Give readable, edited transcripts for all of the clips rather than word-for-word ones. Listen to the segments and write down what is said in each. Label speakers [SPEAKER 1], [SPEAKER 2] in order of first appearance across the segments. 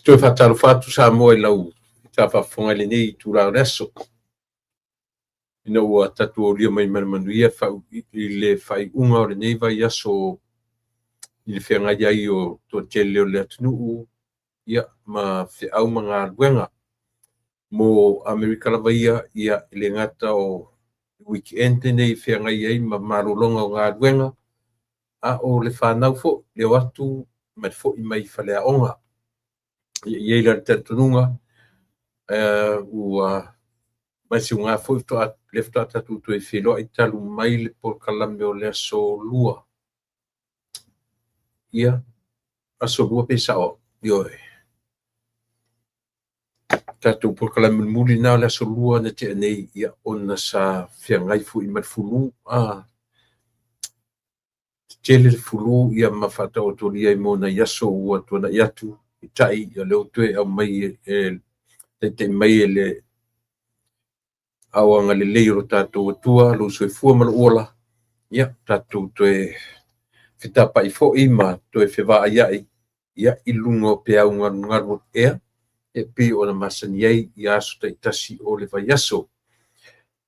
[SPEAKER 1] Toe faatalofa atu Samoa i lau faafofoga i lenei itula o le aso, ina ua tatou aulia mai ma le manuia i le faaiuga o lenei vaiaso i le feagai ai o toatele o le atunuu, ia, ma feau ma galuega. Mo Amerika lava ia, ia, e le gata o weekend lenei e feagai ai ma malologa o galuega, a o le fanau foi, le o atu ma le foi mai faleaoga. E i ai la le talitonuga, ua maisiuga foi lea faatoa tatou toe feiloai talu mai le polokalame o le aso lua. Ia, aso lua pe sao au. Ioe. Tatou polokalame mulimuli lena o le aso lua na tea nei, ia, ona sa feagai foi ma le fulu. Tetele le fulu, ia, ma faataotolia ai mo nai aso ua tuanai atu, peitai, ia, lea ua toe aumai e taitai mai e le aoaga lelei o lo tatou Atua, lou soifua ma lou ola, ia, tatou toe fetapai foi ma toe fevaaiai, ia, i luga o peau galugalu o le ea, e pei ona masani ai i aso taitasi o le vaiaso.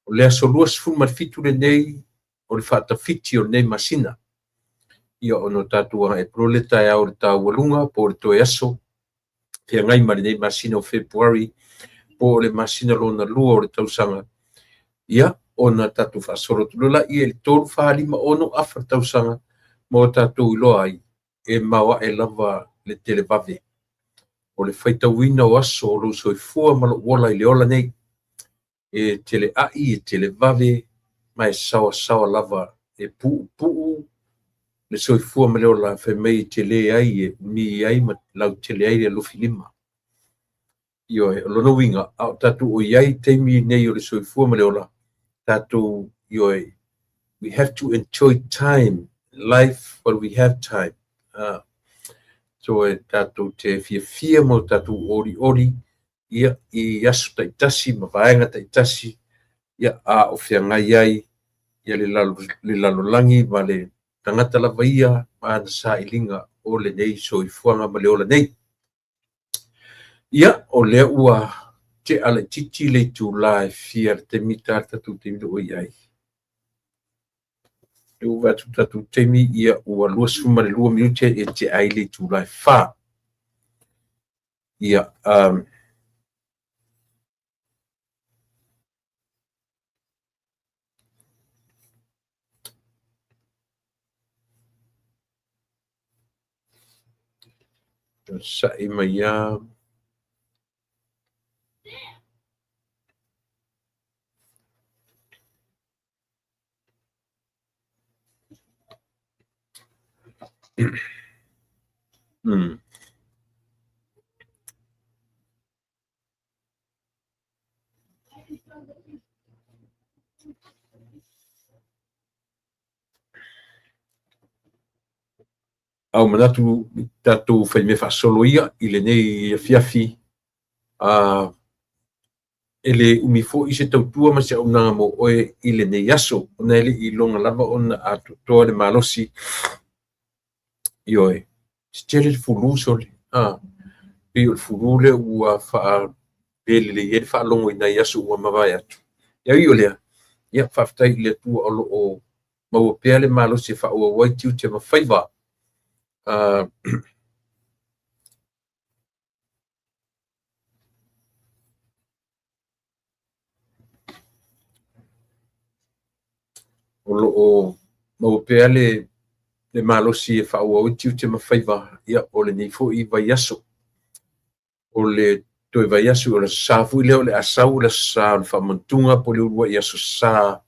[SPEAKER 1] O le aso 27 lenei o le faatafiti o lenei masina. Ia, ona o tatou agai atu loa lea taeao i le taualuga po o le toe aso feagai ma lenei masina o Fepuari po o le masina lona lua o le tausaga. Ia, ona tatou faasolo atu loa laia i le 3, 4, 5, 6 afa le tausaga ma o tatou iloa ai e maoae lava le televave o le faitauina o aso o lou soifua ma lou ola i le ola nei. E teleai, e televave, ma e saoasaoa lava e puupuu le soifua ma le ola, fai mai e tele ai, e umi ai ma lautele ai le alofilima. Ioe, o lona uiga, a o tatou o i ai i taimi nei o le soifua ma le ola, tatou, ioe, we have to enjoy time, life while we have time. So e tatou te fiafia ma o tatou olioli, ia, i aso taitasi ma vaega taitasi, ia, a o feagai ai, ia, le lalolagi ma le tagata lava ia ma ana sailiga o lenei soifuaga ma le ola nei. Ia, o lea ua tea laitiiti le itula e fia le taimi ta le tatou taimi o i ai. E ua vaai atu tatou taimi, ia, ua 22 minute e tea ai le itula e 4. Ia, sa'i mai ia. A ua manatu tatou faimea faasolo ia i lenei afiafi, e le umi foi se tautua ma se auaunaga mo oe i lenei aso, ona e le i iloga lava ona atoatoa le malosi. Ioe, tetele le fulu sole, pei o le fulu lea ua faapelelei ai le faalogo i nai aso ua mavae atu. Ia ui o lea, ia, faafetai i le Atua o lo o maua pea le malosi e faaauau ai tiute ma faiva. O lo o maua pea le malosi e faaauau ai tiute ma faiva, ia, o lenei foi vaiaso. O le toe vaiaso, o le aso sa foi lea o le a sau, o le aso sa o le faamanatuga po o le uluai aso sa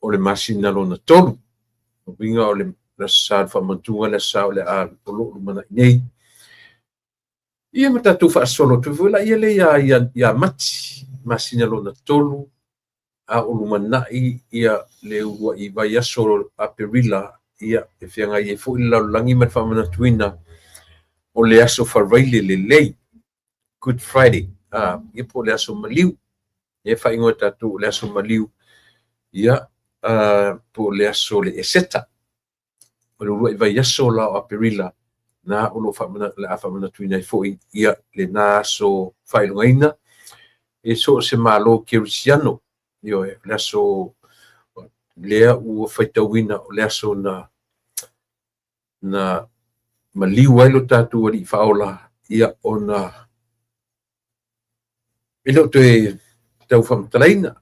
[SPEAKER 1] o le masina lona tolu. O uiga o le aso sa o le faamanatuga, le aso sa o le a o lo o lumanai nei. Ia ma tatou faasolo atu foi la ia le ia Mati, masina lona tolu, a o lumanai ia le uluai vaiaso o Aperila, ia, e feagai ai foi le lalolagi ma le faamanatuina o le aso Faraile lelei, Good Friday, ia, po o le aso maliu. Ia, faaigoa e tatou o le aso maliu, ia, po o le aso o le Eseta. O le uluai vaiaso la o Aperila, Na o lo o le a faamanatuina ai foi ia lena aso faailogaina e so o se Malo Kerisiano. Ioe, o le aso lea ua faitauina o le aso na na maliu ai lo tatou Alii Faaola, ia ona e le o toe tau faamatalaina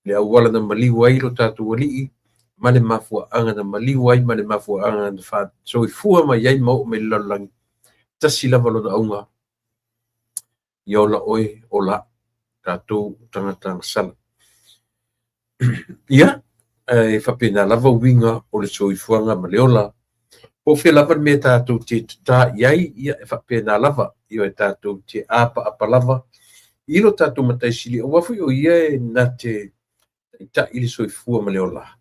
[SPEAKER 1] le auala na maliu ai lo tatou Alii ma le mafuaaga na maliu ai ma le mafuaaga na faasoifua mai ai ma oo mai i le lalolagi, tasi lava lona auga, ia ola oe, ola au, tatou o tagata agasala. Ia, e faapena lava uiga o le soifuaga ma le ola. Po o fea lava le mea tatou te tatā i ai, ia e faapena lava. Ioe, tatou te apaapa lava i lo tatou Matai Sili, aua foi o ia e na te taitai le soifua ma le ola.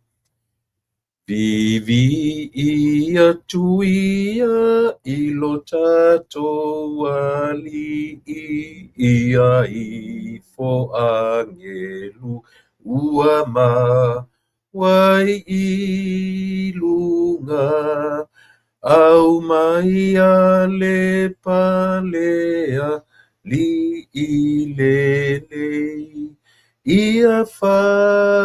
[SPEAKER 1] Viviia atu ia i lo tatou Alii, ia ifo agelu ua maua i luga, aumai a le pale alii lenei, ia faapale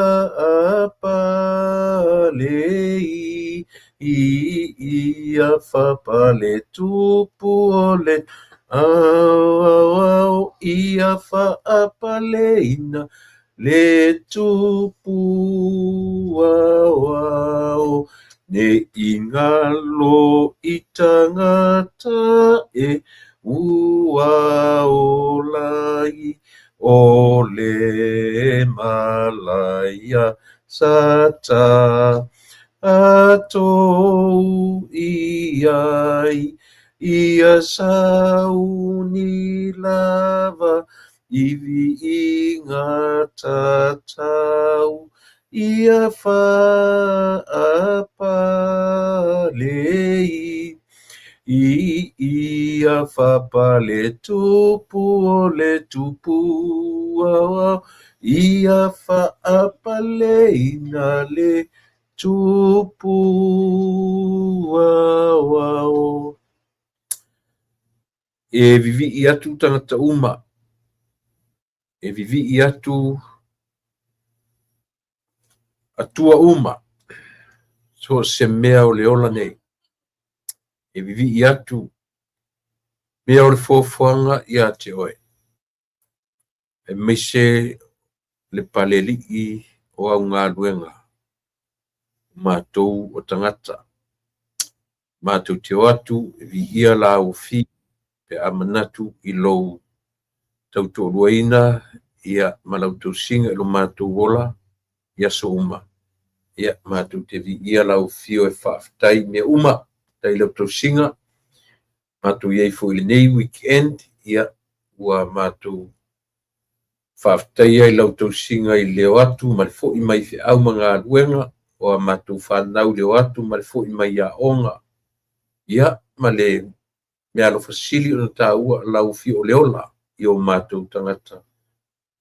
[SPEAKER 1] ia faapale tupu o le ao, ia faapaleina le tupu aoao, ne i galo i tagata e ua ola ai o le malaia sa tatou i ai, ia sauni lava i viiga tatau, ia faapale i ia faapale tupu o le tupu aoao, ia faapaleina le tupu aoao. E vivii atu tagata uma, e vivii atu atua uma, so o se mea o le ola nei. E vivii atu mea o le foafoaga ia te oe, aemaise le Palealii o au galuega, o matou o tagata. Matou te o atu e viia lau afio pe a manatu i lou tautoaluaina ia ma lau tausiga i lo matou ola i aso uma. Ia, matou te viia lau afio e faafetai i mea uma, faafetai i lau tausiga. Matou i ai foi i lenei weekend, ia, ua matou faafetaia i lau tausiga i le o atu ma le foi mai feau ma galuega, o a matou fanau i le o atu ma le foi mai i aoga, ia, ma le meaalofa sili ona taua lau afio o le ola i o matou tagata.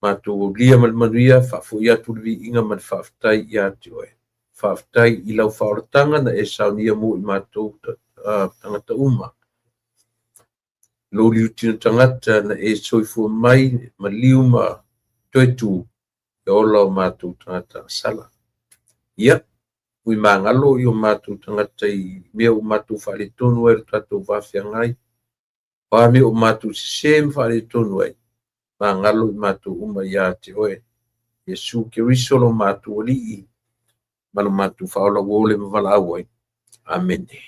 [SPEAKER 1] Matou aulia ma le manuia, faafoi atu le viiga ma le faafetai ia te oe. Faafetai i lau faaolataga na e saunia mo i matou tagata uma. Lou liutino tagata na e soifua mai, maliu ma toe tu, e ola o matou tagata agasala. Ia, ui magalo i o matou tagata i mea o matou faaletonu ai lo tatou vafeagai, o a mea o matou sese ma faaletonu ai, magalo i matou uma ia te oe. Iesu Keriso lo matou Alii ma lo matou Faaola ua ole ma valaau ai. Amene.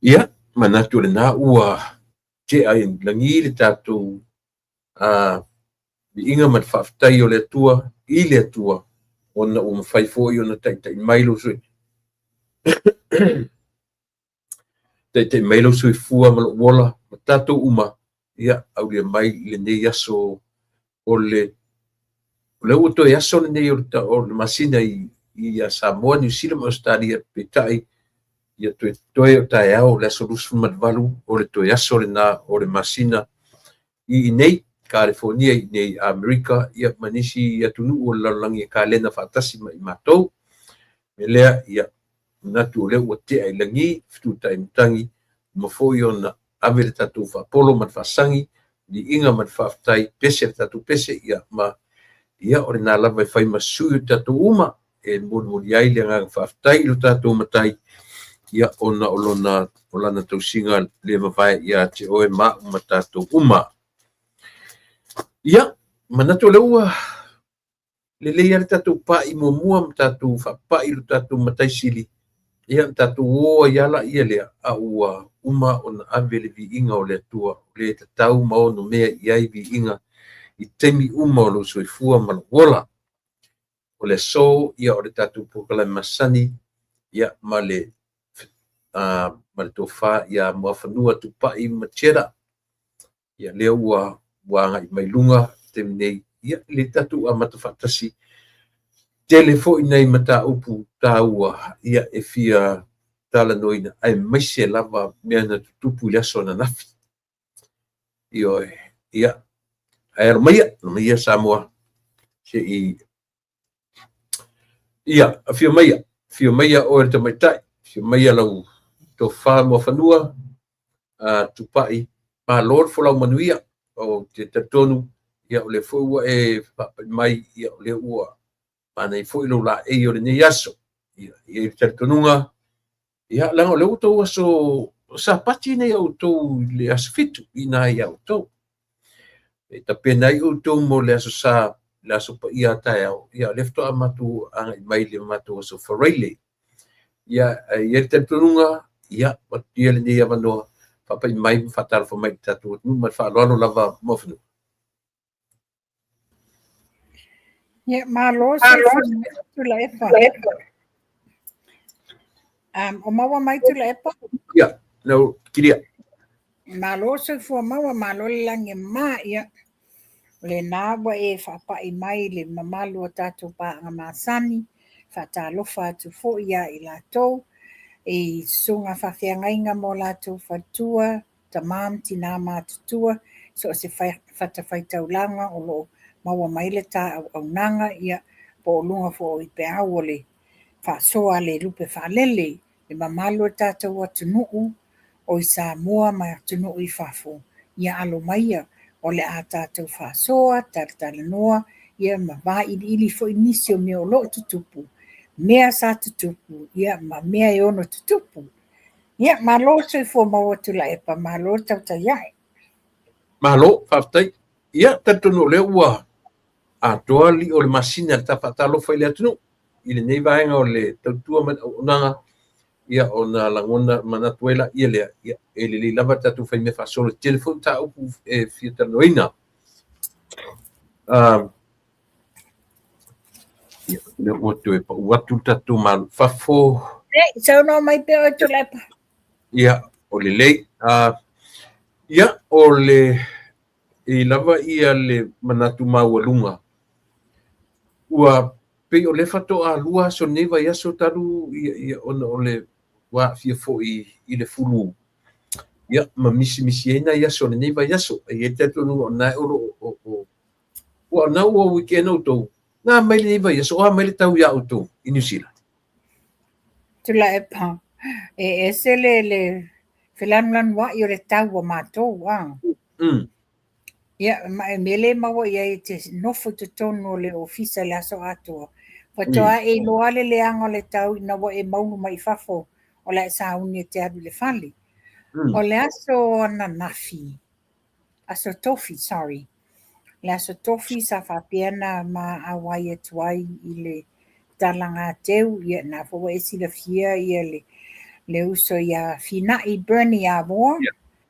[SPEAKER 1] Ia, manatu o lena ua tea i lagi le tatou viiga ma le faafetai o le Atua i le Atua, ona ua mafai foi ona taitai mai lou taitai mai lou soifua ma lou ola ma tatou uma, ia, aulia mai i lenei aso o le ua toe aso lenei o le masina i Samoa, Niu Sila ma Ausetalia, peitai ia toe toe o taeao o le aso 28 o le toe aso lena o le masina. i inei Kalifonia i inei Amerika, ia ma nisi atunuu o le lalolagi e kalena faatasi ma i matou. Me lea, ia, manatu o lea ua tea i lagi, fetuutai matagi, uma foi ona ave le tatou faapolo ma le faasagi, liiga ma le faafetai, pese le tatou pese, ia ma ia o lena lava e fai ma sui o tatou uma e molimoli ai le agaga faafetai i lo tatou Matai, ia ona o lona o lana tausiga le vavae ia te oe ma au ma tatou uma. Ia, manatu o lea ua lelei lava le tatou pa'i muamua ma tatou faapa'i lo tatou Matai Sili, ia na tatou o ai lava laia lea, a ua uma ona ave le viiga o le Atua, o le tatau ma ono mea i ai viiga i taimi uma o lou soifua ma lou ola. O le aso, ia o le tatou polokalame masani, ia ma le ma le tofa ia Muafanua Tupai Machera. Ia lea ua ua agai mai luga i taimi nei, ia le tatou amata faatasi. Tele foi nai mataupu taua ia e fia talanoaina, aemaise lava mea na tutupu i le aso ananafi. Ioe, ia, ae alo maia, alo maia Samoa, se i ia, afio maia, afio maia oe le tamaitai, afio maia lau tofa Muafanua, Tupai, malo le folau manuia. Ou te talitonu, ia, o lea foi ua e faapai mai, ia, o lea ua manaia foi lou laei o lenei aso. Ia, e i ai le talitonuga, ia, leaga o lea ua outou aso Sapati nei a outou i le aso 7 i ina ia outou. E tapena ai outou mo le aso Sa, le aso paia a taeao, ia, o lea faatoa matou agai mai i le matou aso Faraile. Ia, e i ai le talitonuga, ia, avatu ia lenei avanoa, faapai mai ma faatalofa mai i le tatou atunuu ma le faaaloalo lava Muafanua.
[SPEAKER 2] Ia, malo soifua Tuilaepa. O maua mai Tuilaepa?
[SPEAKER 1] Ia, lau kilia.
[SPEAKER 2] Malo soifua maua, malo le lagi e mama. Ia, o lena ua e faapai mai i le mamalu o tatou paaga masani, faatalofa atu foi ia i latou, i susuga faafeagaiga ma o latou faletua, tama ma tina matutua, so o se fatafaitaulaga o lo o maua mai le ta auaunaga, ia, po o luga foi o ipeau o le faasoa a le lupe faalele, le mamalu o le tatou atunuu o i Samoa ma atunuu i fafo, ia alo maia, o le a tatou faasoa, talatalanoa, ia ma vailiili foi nisi o mea o lo o tutupu, mea sa tutupu, ia ma mea e ono tutupu. Ia, malo soifua maua Tuilaepa, malo le tautai ae.
[SPEAKER 1] Malo, faafetai. Ia, talitonu o lea ua atoa lio o le masina le ta faatalofa i le atunuu i lenei vaega o le tautua ma le auaunaga, ia ona lagona manatu ai laia lea, ia e lelei lava le tatou faimea faasolo, e tele foi mataupu e fia talanoaina. Ia, lea ua toe pau atu le tatou malu fafo.
[SPEAKER 2] Ei, saunoa mai pea oe Tuilaepa.
[SPEAKER 1] Ia, o lelei. Ia, o le e lava ia le manatu maualuga. Ua pei o lea faatoa lua aso lenei vaiaso talu ia, ia ona o le ua aafia foi i le fulu. Ia, ma misimisi ai nai aso o lenei vaiaso. E i ai le talitonuga o lena o lo o, o, ua o lena ua weekend outou, na mai lenei vaiaso, o a mai le tau iā outou i Niu Sila?
[SPEAKER 2] Tuilaepa, e ese le, le felanulanuai o le tau a matou, a. Ia, ma e mea le maua i ai e te nofo i totonu o le ofisa i le aso atoa. Faatoa e iloa le leaga o le tau ina ua e maunu mai i fafo o le a e sauni e te alu i le fale. O le aso ananafi, aso Tofi, sorry, le aso Tofi sa faapea na ma auai atu ai i le talagateu, ia na foi ua e silafia ia le, le uso ia Finai Bernie Amoa.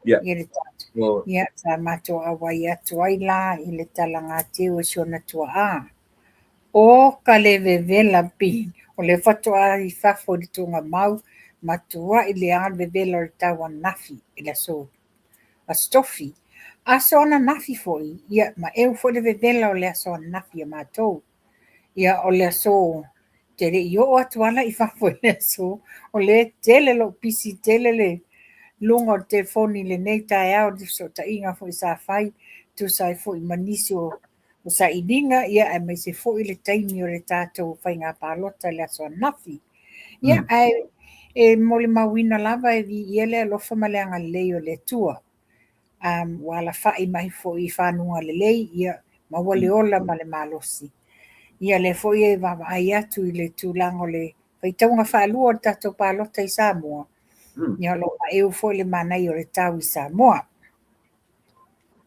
[SPEAKER 1] Yeah.
[SPEAKER 2] Ia le oh. Ia, sa matou auai atu ai la i le talagateu o si ona tuaa. O ka le vevela pi, o le faatoa i fafo i le tuugamau, matuai leaga le vevela o le tau ananafi i le aso Aso Tofi. Aso ananafi foi, ia ma eu foi le vevela o le aso ananafi ia matou. Ia o le aso, te le i oo atu ala i fafo i le aso, o lea e tele lou pisi, tele le luga o le telefoni i lenei taeao, le fesootaiga foi sa fai. tusa ai foi ma nisi o sailiga, ia, aemaise foi le taimi o le tatou faiga palota i le aso ananafi. Ia, ae e molimauina lava e viia le alofa ma le agalelei o le Atua. Ua alafai mai foi i fanuga lelei, ia, maua le ola ma le malosi. Ia, lea foi e vaavaai atu i le tulaga o le faitauga faalua o le tatou palota i Samoa, ia, o lo o maeu foi le manaia o le tau i Samoa.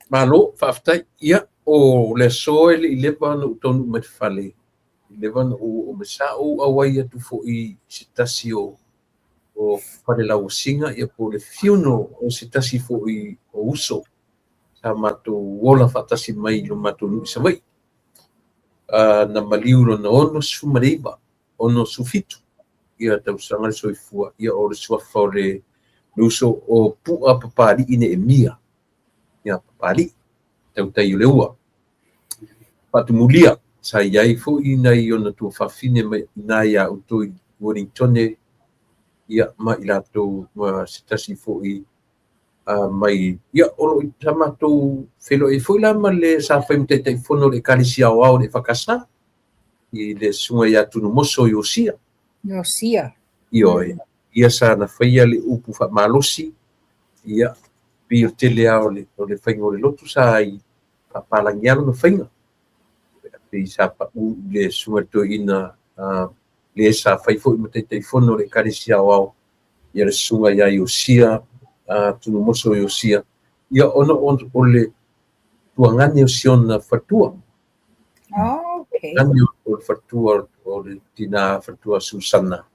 [SPEAKER 1] Malo, faafetai. Ia, o le aso e le i leva ona ou taunuu mai le fale, i leva ona ou oo mai, sa ou auai atu foi i se tasi o fale lauasiga, ia po o le funeral o se tasi foi o uso sa matou ola faatasi mai i lo matou nuu i Savaii. Na maliu lona 69, 67 ia tausaga le soifua, ia o le suafa o le uso o Pu'a Papali'i Neemia, ia Papali'i, tautai o le ua. Faatumulia, sa i ai foi nai ona tuafafine mai iina ia outou i Wellingtone, ia ma i latou ma se tasi foi mai, ia o lo o sa matou feiloai foi la ma le sa fai ma Taitaifono o le Ekalesia Aoao o le EFKS i le susuga ia Tunumoso Iosia.
[SPEAKER 2] Iosia.
[SPEAKER 1] Ioe, ia sa na faia le upu faamalosi, ia pei o le tele lava o le faiga o le lotu sa i faapalagi lava lona faiga. Pei sa pau i le susuga i le toeaina le sa fai foi ma Taitaifono o le Ekalesia Aoao, ia le susuga ia Iosia, Tunumoso Iosia, ia ona o le tuagane o si ona faletua.
[SPEAKER 2] Oh, okay.
[SPEAKER 1] Tuagane o le faletua o le tina faletua Susana.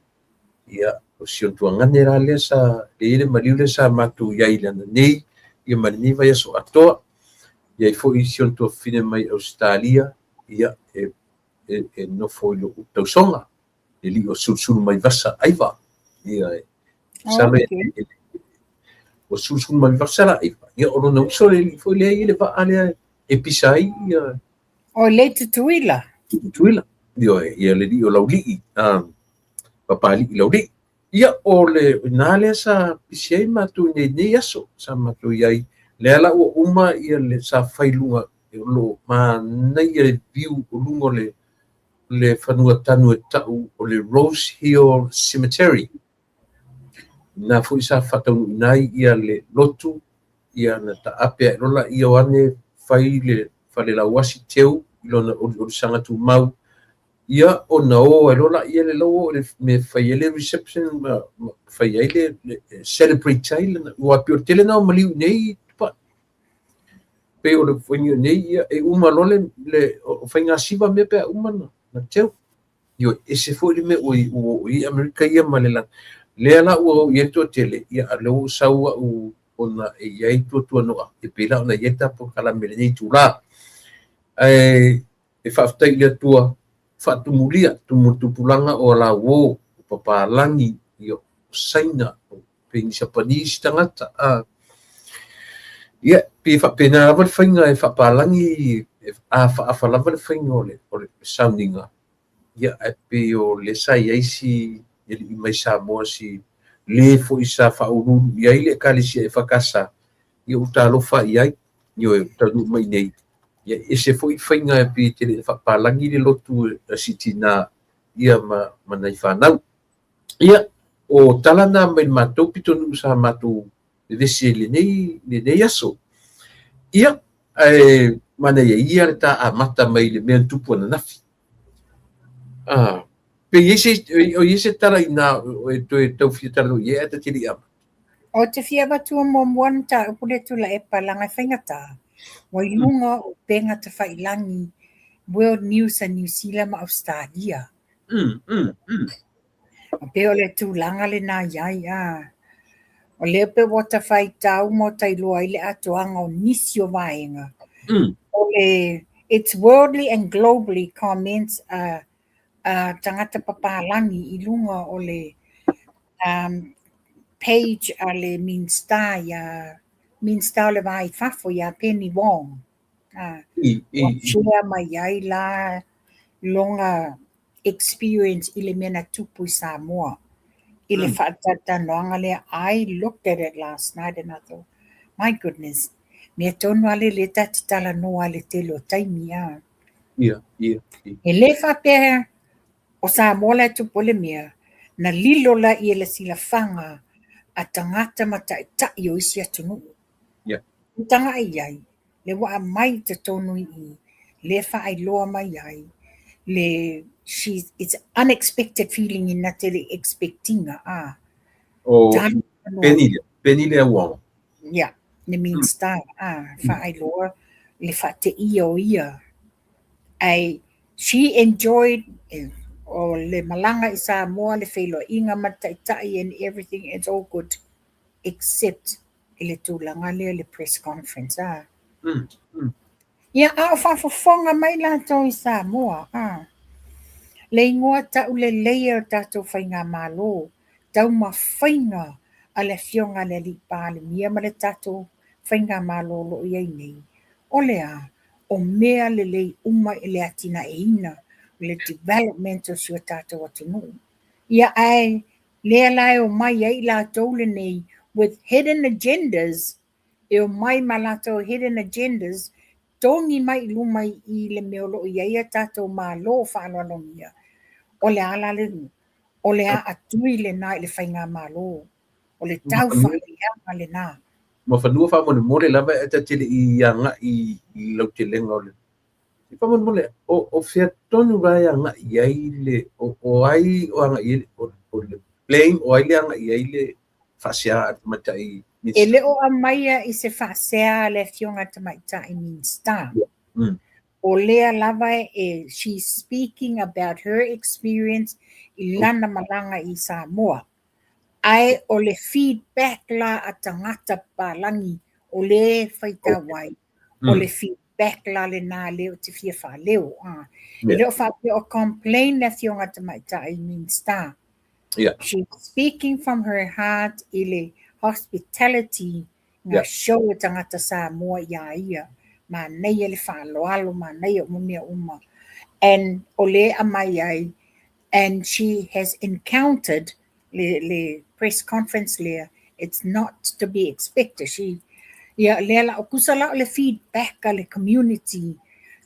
[SPEAKER 1] Ia, o si ona tuagane la lea sa le i le maliu lea sa matou i ai i lana nei, ia ma lenei vaiaso atoa. I ai foi si ona tuafafine mai Ausetalia, ia, e nofo i lou tausoga, le alii o Sulusulumavasa Aiva. Ia, e masalo o Sulusulumavasa la Aiva, ia o lona uso le alii foi lea i le vaa lea e pisa ai ia.
[SPEAKER 2] O le Tutuila.
[SPEAKER 1] Tutuila. Ioe, ia le alii o Laulii, Papali'i Laulii. Ia, o le na lea sa pisi ai matou i nei aso, sa matou i ai. Lea la ua uma ia le sa fai luga, o lo manaia le view o luga o le fanua tanu e tau o le Rose Hill Cemetery. Na foi sa faataunuuina ai ia le lotu, ia na taape ai lola ia o ane fai le fale lauasi teu i lona oliolisaga tumau, ia ona o ai lola ia le lau o le mea fai ai le reception ma fai ai le celebrate ai lana, ua pei o le tele na o maliu nei pa pei o le faiga nei, ia e uma loa le faiga siva mea pe a uma na teu. Ioe, ese foi le mea ua oo i Amerika ia ma le lea la ua oo i ai le toatele, ia a lea ua sau au ona e i ai tuatuanoa, e pei la ona i ai ta polokalame i lenei itula. Ae e faafetai i le Atua, faatumulia, tumu tupulaga o alauo, o papalagi, ia o Saina, o pei ni Siapanisi tagata. Ia, pei faapena lava le faiga e faapalagi, e afaafa lava le faiga o le sauniga. Ia, ae pei o lea sa i ai si alii mai Samoa, si le foi sa faauluulu i ai le Ekalesia EFKS, ia ua talofa i ai, ioe, ua taunuu mai nei. Ia, ese foi faiga e pei e tele faapalagi le lotu a si tina, ia ma nai fanau. Ia, o tala na mai le matou pitonuu sa matou vevesi ai lenei aso. Ia, ae manaia ia le ta amata mai le mea na tupu ananafi. Pe i ai se, o i ai se tala inā e toe tau fia talanoa i ai ae ta te le i amata.
[SPEAKER 2] O te fia avatua muamua le mataupu lea Tuilaepa leaga e faigata. Ua i luga o upega tafailagi World News a New Zealand ma Ausetalia. Pei o le tulaga lena i ai, a. O lea pe ua ta faitau ma ta iloa ai le atoaga o nisi o vaega. O le It's worldly and globally comments a tagata papalagi i luga o le page a le Minista ia Minista o le Va i Fafo ia Penny Wong. Ua share mai ai la lona experience i le mea na tupu i Samoa i le faatalatalanoaga lea. I looked at it last night and I thought, my goodness. Mea tonu lava lea lea ta te talanoa ai i le tele o taimi a.
[SPEAKER 1] Ia, ia, ia.
[SPEAKER 2] E le faapea o Samoa la e tupu ai le mea, na lilo laia i le silafaga a tagata ma taitai o isi atunuu.
[SPEAKER 1] Ia.
[SPEAKER 2] E tagai i ai, le ua aumai i totonu i i, lea e faailoa mai ai le she's it's unexpected feeling ina te le i expect ina a.
[SPEAKER 1] O Penny lea, Penny lea ua.
[SPEAKER 2] Ia, le Minista a, faailoa le faateia o ia. Ae she enjoyed o le malaga i Samoa, le feiloaiga ma le taitai and everything, it's all good except i le tulaga lea i le press conference a. Ia, a o faafofoga mai latou i Samoa a. Le igoa tauleleia o le tatou faigamalo, taumafaiga a le Afioga i le Alii Palemia ma le tatou faigamalo o lo o i ai nei, o le a? O mea lelei uma i le atinaeina, o le development o si o tatou atunuu. Ia, ae lea la e omai ai i latou lenei with hidden agendas, e omai ma latou hidden agendas, togi mai i luma i le mea o lo o i ai a tatou Malo faaaloalogia. O le a la le o le a atui lena i le faigamalo, o le tau faaleaga lena.
[SPEAKER 1] Ma fanua faamolemole lava e ta te le i agai i le lautelega o le faamolemole o fea tonu la e agai i ai le o ai o agai i ai o le blame o ai le agai i ai le faasea a le tamaitai
[SPEAKER 2] Minista. E le o aumaia i se faasea a le Afioga i le Tamaitai Minista. O lea lava e she's speaking about her experience i lana malaga i Samoa. Ae o le feedback la a tagata papalagi o lea e faitau ai, o le feedback la lena lea ou te fia faaleo. E le o faapea o complain le Afioga i le Tamaitai Minista. She's speaking from her heart i le hospitality na show e tagata Samoa iā ia. Manaia le faaaloalo, manaia uma mea uma. And o lea e aumai ai, and she has encountered le press conference lea, it's not to be expected. She, ia lea la, o tusa la o le feedback a le community,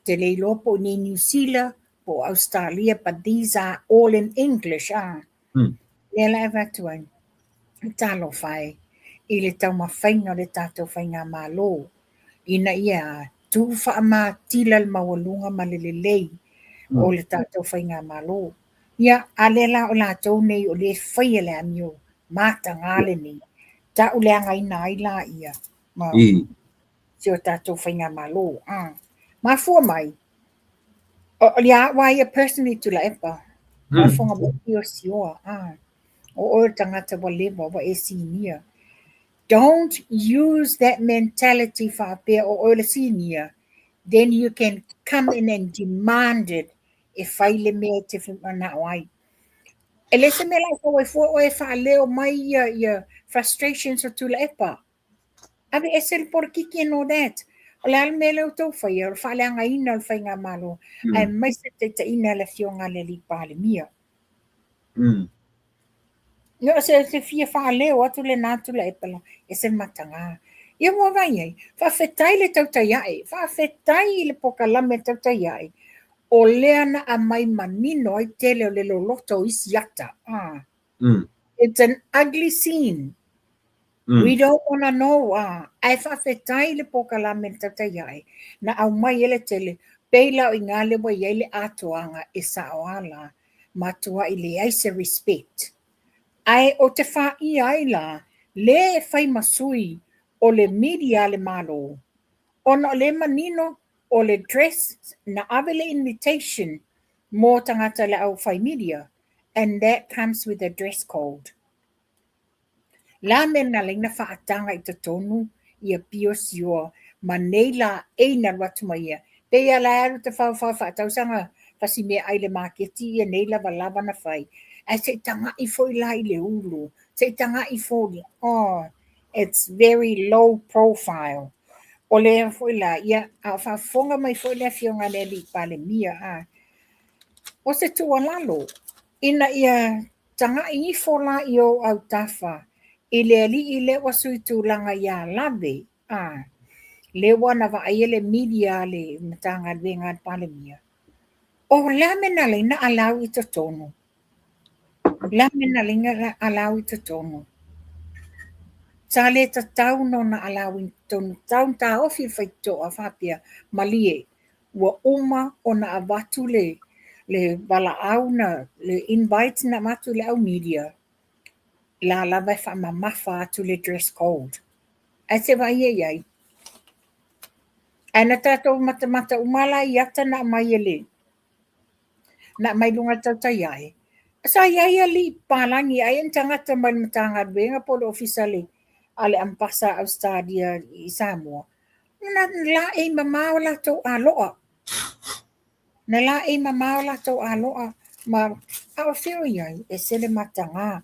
[SPEAKER 2] te le iloa po o i inei i Niu Sila, po o Australia, but these are all in English, ah. Lea la e avatu ai, talofa e, i le taumafaiga o le tatou faigamalo, ina ia tuu faamatila le maualuga ma le lelei o le tatou faigamalo. Ia, a lea la o latou nei o lea e faia le amio mataga lenei, tauleagaina ai laia ma si o tatou faigamalo. Mafua mai, o ia au lava ia personally Tuilaepa, faafofoga mai Pio Sioa, o oe o le tagata ua leva, ua e sinia. Don't use that mentality faapea o oe le sinia, then you can come in and demand it e fai le mea e te manao ai. E le se mea la e fau ai fua oe e faaleo mai ia frustrations o Tuilaepa. Ave ese le polokiki and all that. O le a le mea lea ua outou faia, o le faaleagaina o le faigamalo, aemaise le taitaiina e le Afioga a le Alii Palemia. Ia, o se fia faaleo atu lena Tuilaepa la, e se mataga. Ia ua vaai ai, faafetai le tautai ae, faafetai i le pokalame tautai ae, o lea na aumai manino ai tele o le loloto o isi ata. It's an ugly scene. We don't wanna know. Ae faafetai le pokalame le tautai ae, na aumai ai le tele, pei la o i ina lea ua i ai le atoaga e sao lava la, matuai leai se respect. Ae o te faia ai la, lea e fai ma sui o le media a le Malo, ona o lea manino o le dress na ave le invitation mo tagata le au fai media, and that comes with a dress code. La mea na ala ai ona faataga i totonu ia Pio Sioa ma nei la ei na alu atu ma ia. Pei lava la e alu te whaowhao faatausaga fasi meaai i le maketi ia nei lavalava na fai. Ae se i tagai foi la i le ulu, se i tagai foi, oh, it's very low profile. O lea foi la, ia, a o faafofoga mai foi le Afioga i le Alii Palemia, a. O se tuualalo, ina ia tagai ifo la i ou autafa i le alii lea ua sui tulaga ia Lave, a. Lea ua na vaaia le media a le Matagaluega a le Palemia, o le a mea na ala ai na allow i totonu? O le a mea na ala ai na allow i totonu? Sa le tatau ona allow i totonu, tatau ona taofi le faitotoa faapea, malie, ua uma ona avatu le valaau na, le invite na avatu i le au media, la lava e faamamafa atu le dress code. Ae se vaai i ai. Ae na tatou matamata uma la i ata na aumai e le na aumai luga o le tautai ae. Sa i ai alii papalagi ai ni tagata mai le Matagaluega po o le Ofisa a le Ambasa a Ausetalia i Samoa. Na laei mamao latou aloa. Na laei mamao latou aloa ma a o fea o i ai, ese le mataga.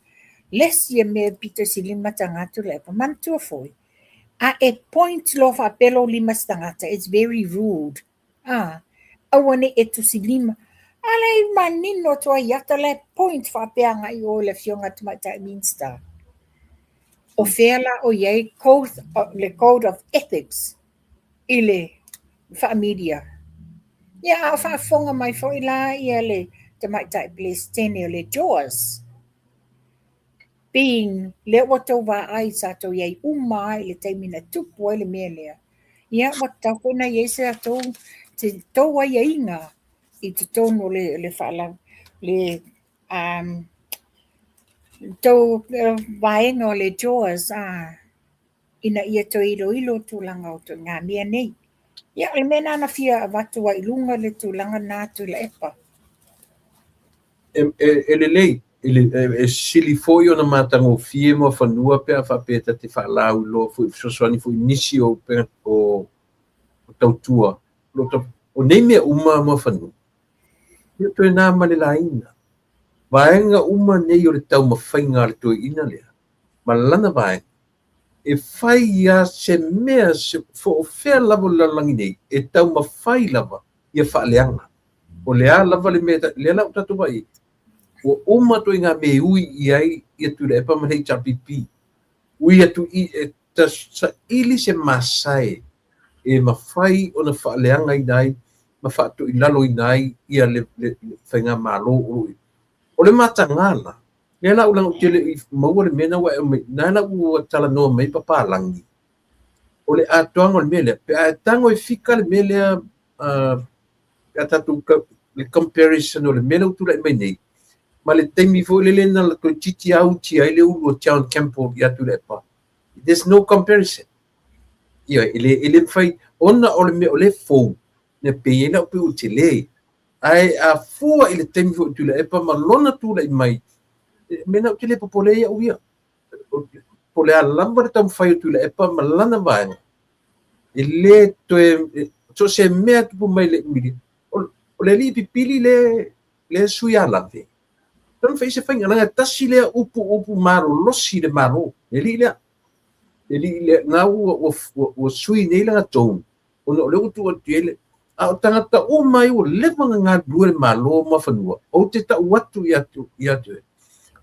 [SPEAKER 2] Le isi mea e pito sili ona mataga Tuilaepa, manatua foi, a e point loa faapea lou lima i se tagata, it's very rude. Aua ne i e tusilima. A lea e manino atu ai i ata la e point faapea agai i o i le Afioga i le Tamaitai Minisita. O fea la o i ai code, le code of ethics i le faa-media? Ia, a o faafofoga mai foi la ia le Tamaitai Peresetene o le JAWS, being lea ua tou vaai sa tou i ai uma lava i le taimi na tupu ai le mea lea. Ia, ua tatau foi ona i ai se latou, se tou aiaiga i totonu o le faala, le tou vaega o le JAWS, ina ia toe iloilo tulaga o ituaiga mea nei. Ia, o le mea lena na fia avatu ai i luga le tulaga lena Tuilaepa.
[SPEAKER 1] E lelei, e sili foi ona matagofie Muafanua pe a faapea ta te faalauiloa foi, fesoasoani foi i nisi o tautua. O nei mea uma Muafanua, ia toe na ma le laina. Vaega uma nei o le taumafaiga a le toeaina lea, ma lana vaega, e fai ia se mea, se o fea lava o le lalolagi nei, e taumafai lava ia faaleaga. O le a lava le mea, lea la ua tatou vaai, ua uma ituaiga mea e ui i ai ia Tuilaepa ma le HRPP. Ui atu i e saili se masae e mafai ona faaleagaina ai ma faatoilaloina ai ia le faigamalo o lo o i ai. O le mataga la, lea la ua ou te le i maua le mea na ua e aumai, na la ua talanoa mai papalagi. O le atoaga o le mea lea, pe a e tago e fika le mea lea, pe a tatou le comparison o le mea lea ua tulai mai nei, ma le taimi foi lele na toeitiiti auti ai le ulu o John Campbell ia Tuilaepa. There's no comparison. Ia, e le mafai, ona o le mea o le fou, na pei ai lau pe ua tele. Ae a fua i le taimi foi o Tuilaepa ma lona tulai mai, mea na ou te le popole ai au ia. Po o le a lava le taumafai o Tuilaepa ma lana vaega, e le toe, so se mea tupu mai le media, o le alii pipili le sui a lave. Tonu fai se faiga, leaga tasi lea upu upu malolosi i le Malo. Le alii lea. Le alii lea, na ua sui nei lana tone, ona o lea ua tuu atu i ai le, a o tagata uma ai ua leva ona galulue le Malo Muafanua, ou te tau atu ia te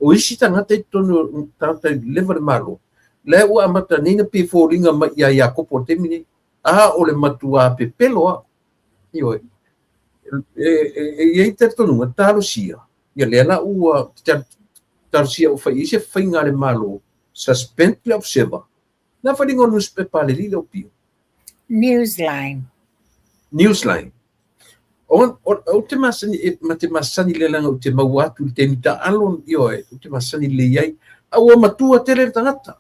[SPEAKER 1] o isi tagata i totonu o tagata i leva le Malo, lea ua amata nei na pefoliga mai ia Iakopo o le taimi nei, a o le matua pepelo a. Ioe, e i ai talitonuga, talosia, ia lea la ua talosia ua fai ai se faiga a le Malo, suspend le Observer. Na faliga o newspaper a le lile o pio.
[SPEAKER 2] Newsline.
[SPEAKER 1] Newsline. O te masani, ma te masani le langa o te maua atu le taimi taalo, ioe, o te masani le iai. A ua matua tele le tagata.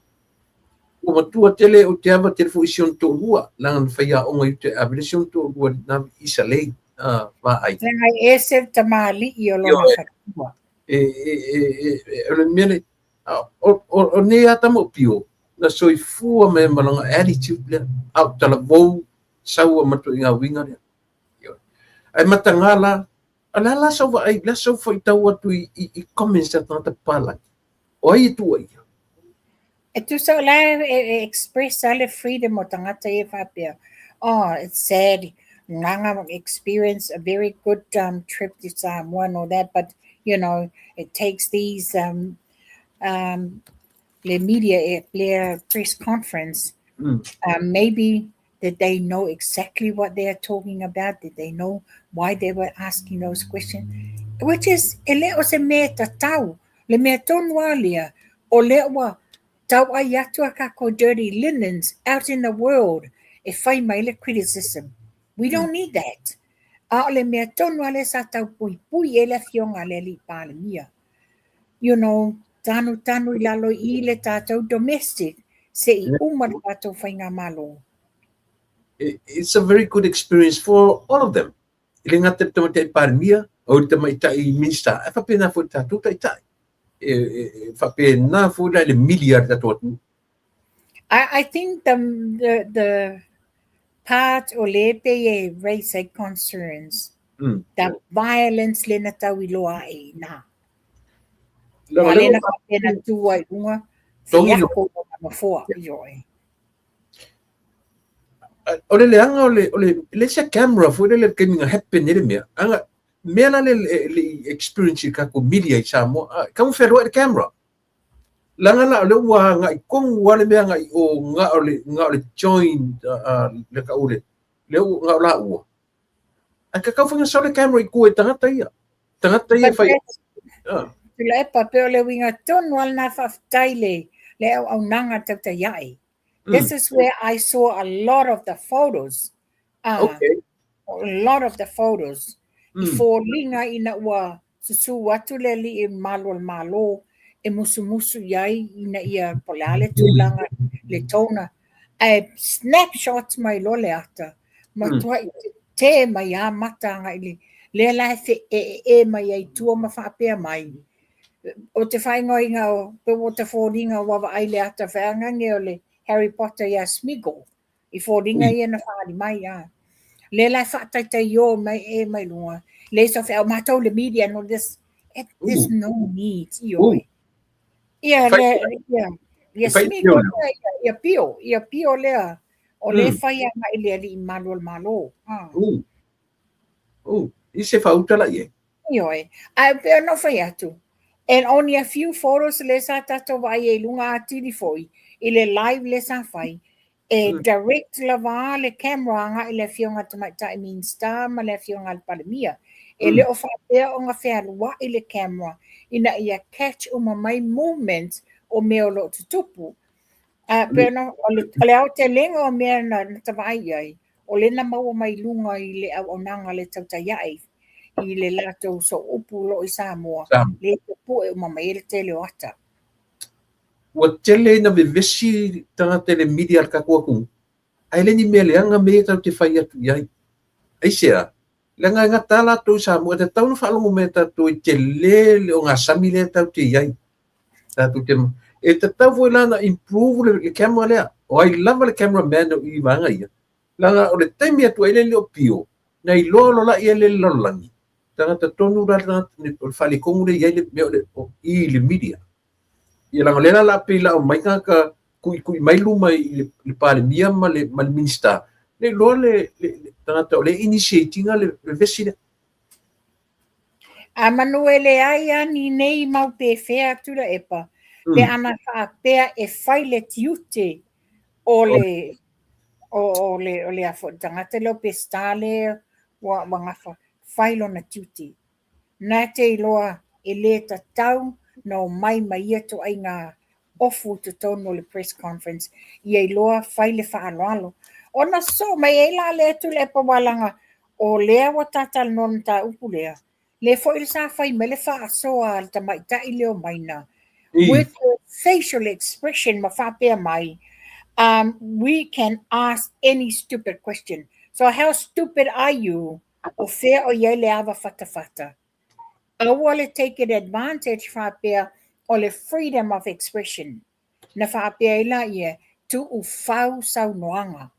[SPEAKER 1] Ua matua tele o te ava tele foi si ona toalua, langa na faiaoga i te ave le si ona toalua na i Salei, vaai.
[SPEAKER 2] Leaga e ese le tamalii o lona fatua.
[SPEAKER 1] E, o le mea le, o nei a tama o pio, na soifua me ma langa attitude lea, a o talavou saua ma ituaiga uiga lea. Ae mataga la, a le a la sau vaai, la sau faitau atu i comments a tagata papalagi. O ai e tuuaia?
[SPEAKER 2] E tusa o la e express a le freedom o tagata ia faapea. Oh, it's sad. Nganga experience a very good trip to Samoa and all that, but it takes these le media e le press conference. Maybe Did they know exactly what they are talking about? Did they know why they were asking those questions? Which is, e le o se mea tatau. Le mea tonu a lea, o lea ua tauai atu a kākou dirty linens out in the world e fai mai le criticism. We don't need that. A o le mea tonu a lea sa tau puipui e le afioga a le alii Palemia. Tanutanu i lalo i le tātou domestic se i uma le tātou faigamalo.
[SPEAKER 1] It's a very good experience for all of them. E le gata i le tamaitai Palemia, o le tamaitai Minista, ae faapena foi i le tatou taitai. E faapena foi la i le mili a le tatou atunuu.
[SPEAKER 2] I think the part o le pe e raise a concerns, the violence le na tau i loa e ina.
[SPEAKER 1] Langa
[SPEAKER 2] Wa le
[SPEAKER 1] lea
[SPEAKER 2] na faapena tu ai lunga,
[SPEAKER 1] Tongi
[SPEAKER 2] fiako o na nofoa, ioe.
[SPEAKER 1] O le leaga o le le se camera foi lele le taimi na happen ai le mea. Aga mea la le experience i le tatou media i Samoa, kau whenua i le camera. Leaga la o lea ua agai tonu lava le mea agai o na o le join le tau le lea ua na o laua. Ae tatau foi ona sau le camera i tua i tagata ia. Tagata ia e
[SPEAKER 2] But
[SPEAKER 1] fai.
[SPEAKER 2] that's, Tuilaepa, pe o le uiga tonu a lena faafetai le auaunaga tautaia'i. This is where I saw a lot of the photos. A lot of the photos. I foliga ina ua susū atu le alii malu o le Malo e musumusu i ai ina ia po o le a le tulaga le tona. Ae snapshots mai loa le ata, matuai tetē mai a mata agai le lea la e feeee mai ai tua ma faapea mai. O te faaigoaina o pe ua te foliga ua vaai le ata feagage o le Harry Potter ia Smeagol. I foliga ia na faali mai a. Lea la e faataitaio mai e mai luga. Le so fe au matou le media and all this. There's no need, ioe. Ia le ia
[SPEAKER 1] E fai
[SPEAKER 2] Smeagol
[SPEAKER 1] pio.
[SPEAKER 2] Lea ia pio, ia pio lea. O le fai agai le alii malu o le Malo. Ah.
[SPEAKER 1] I se fauta la ie.
[SPEAKER 2] Ioe. Ae pe ona fai atu. And only a few photos le sa tatou vaai ai i luga atili foi i le live le sa fai. E direct lava le camera agai le afioga tamaitai Minista ma le afioga a le Palemia. E le o faapea ona fealuai le camera ina ia catch uma mai movement o mea o lo o tutupu. A pe ona o le aotelega o mea na tavaai i ai, o le na maua mai luga i le auaunaga le tautaia'i i le latou soupu lo i Samoa, le tapue uma mai ai le tele o ata.
[SPEAKER 1] Ua tele ina vevesi tagata i le media a le tatou atunuu. Ae le ni mea leaga mea ia tatou te fai atu i ai. Aisea, leaga e gata latou i Samoa, e tatau ona faalogo mai e tatou i tele le ogasami lea tatou te i ai. Tatou te, e tatau foi la na improve le camera lea. O ai lava le cameraman o i vaega ia. Leaga o le taimi atu ai le o pio, na iloa lo la ia le lalolagi. Tagata tonu la le tagata o le faaletonu le i ai le mea o le o i le media. Ia leaga o lea la la pei la o mai tagata tuitui mai luma i le Palemia ma le Minista. Le iloa le tagata o le initiate ina le vevesi lea.
[SPEAKER 2] A manu e le ai a ni nei mau pefea Tuilaepa, pe ana faapea e fai le tiute o le o le afo tagata lea o Peseta le ua gafa fai lona tiute. Na te iloa e le tatau na o mai ma ia toaiga ofu i totonu o le press conference ia iloa fai le faaaloalo. Ona sosoo mai ai la lea Tuilaepa ua o lea ua tatalanoa le mataupu lea, le foi le sa fai mai le faasoa a le tamaitai lea o Maina with her facial expression ma faapea mai, "We can ask any stupid question. So how stupid are you?" O fea o iai le ava fatafata. Aua le take it advantage faapea o le freedom of expression. Na faapea ai la ia, tuu fau saunoaga.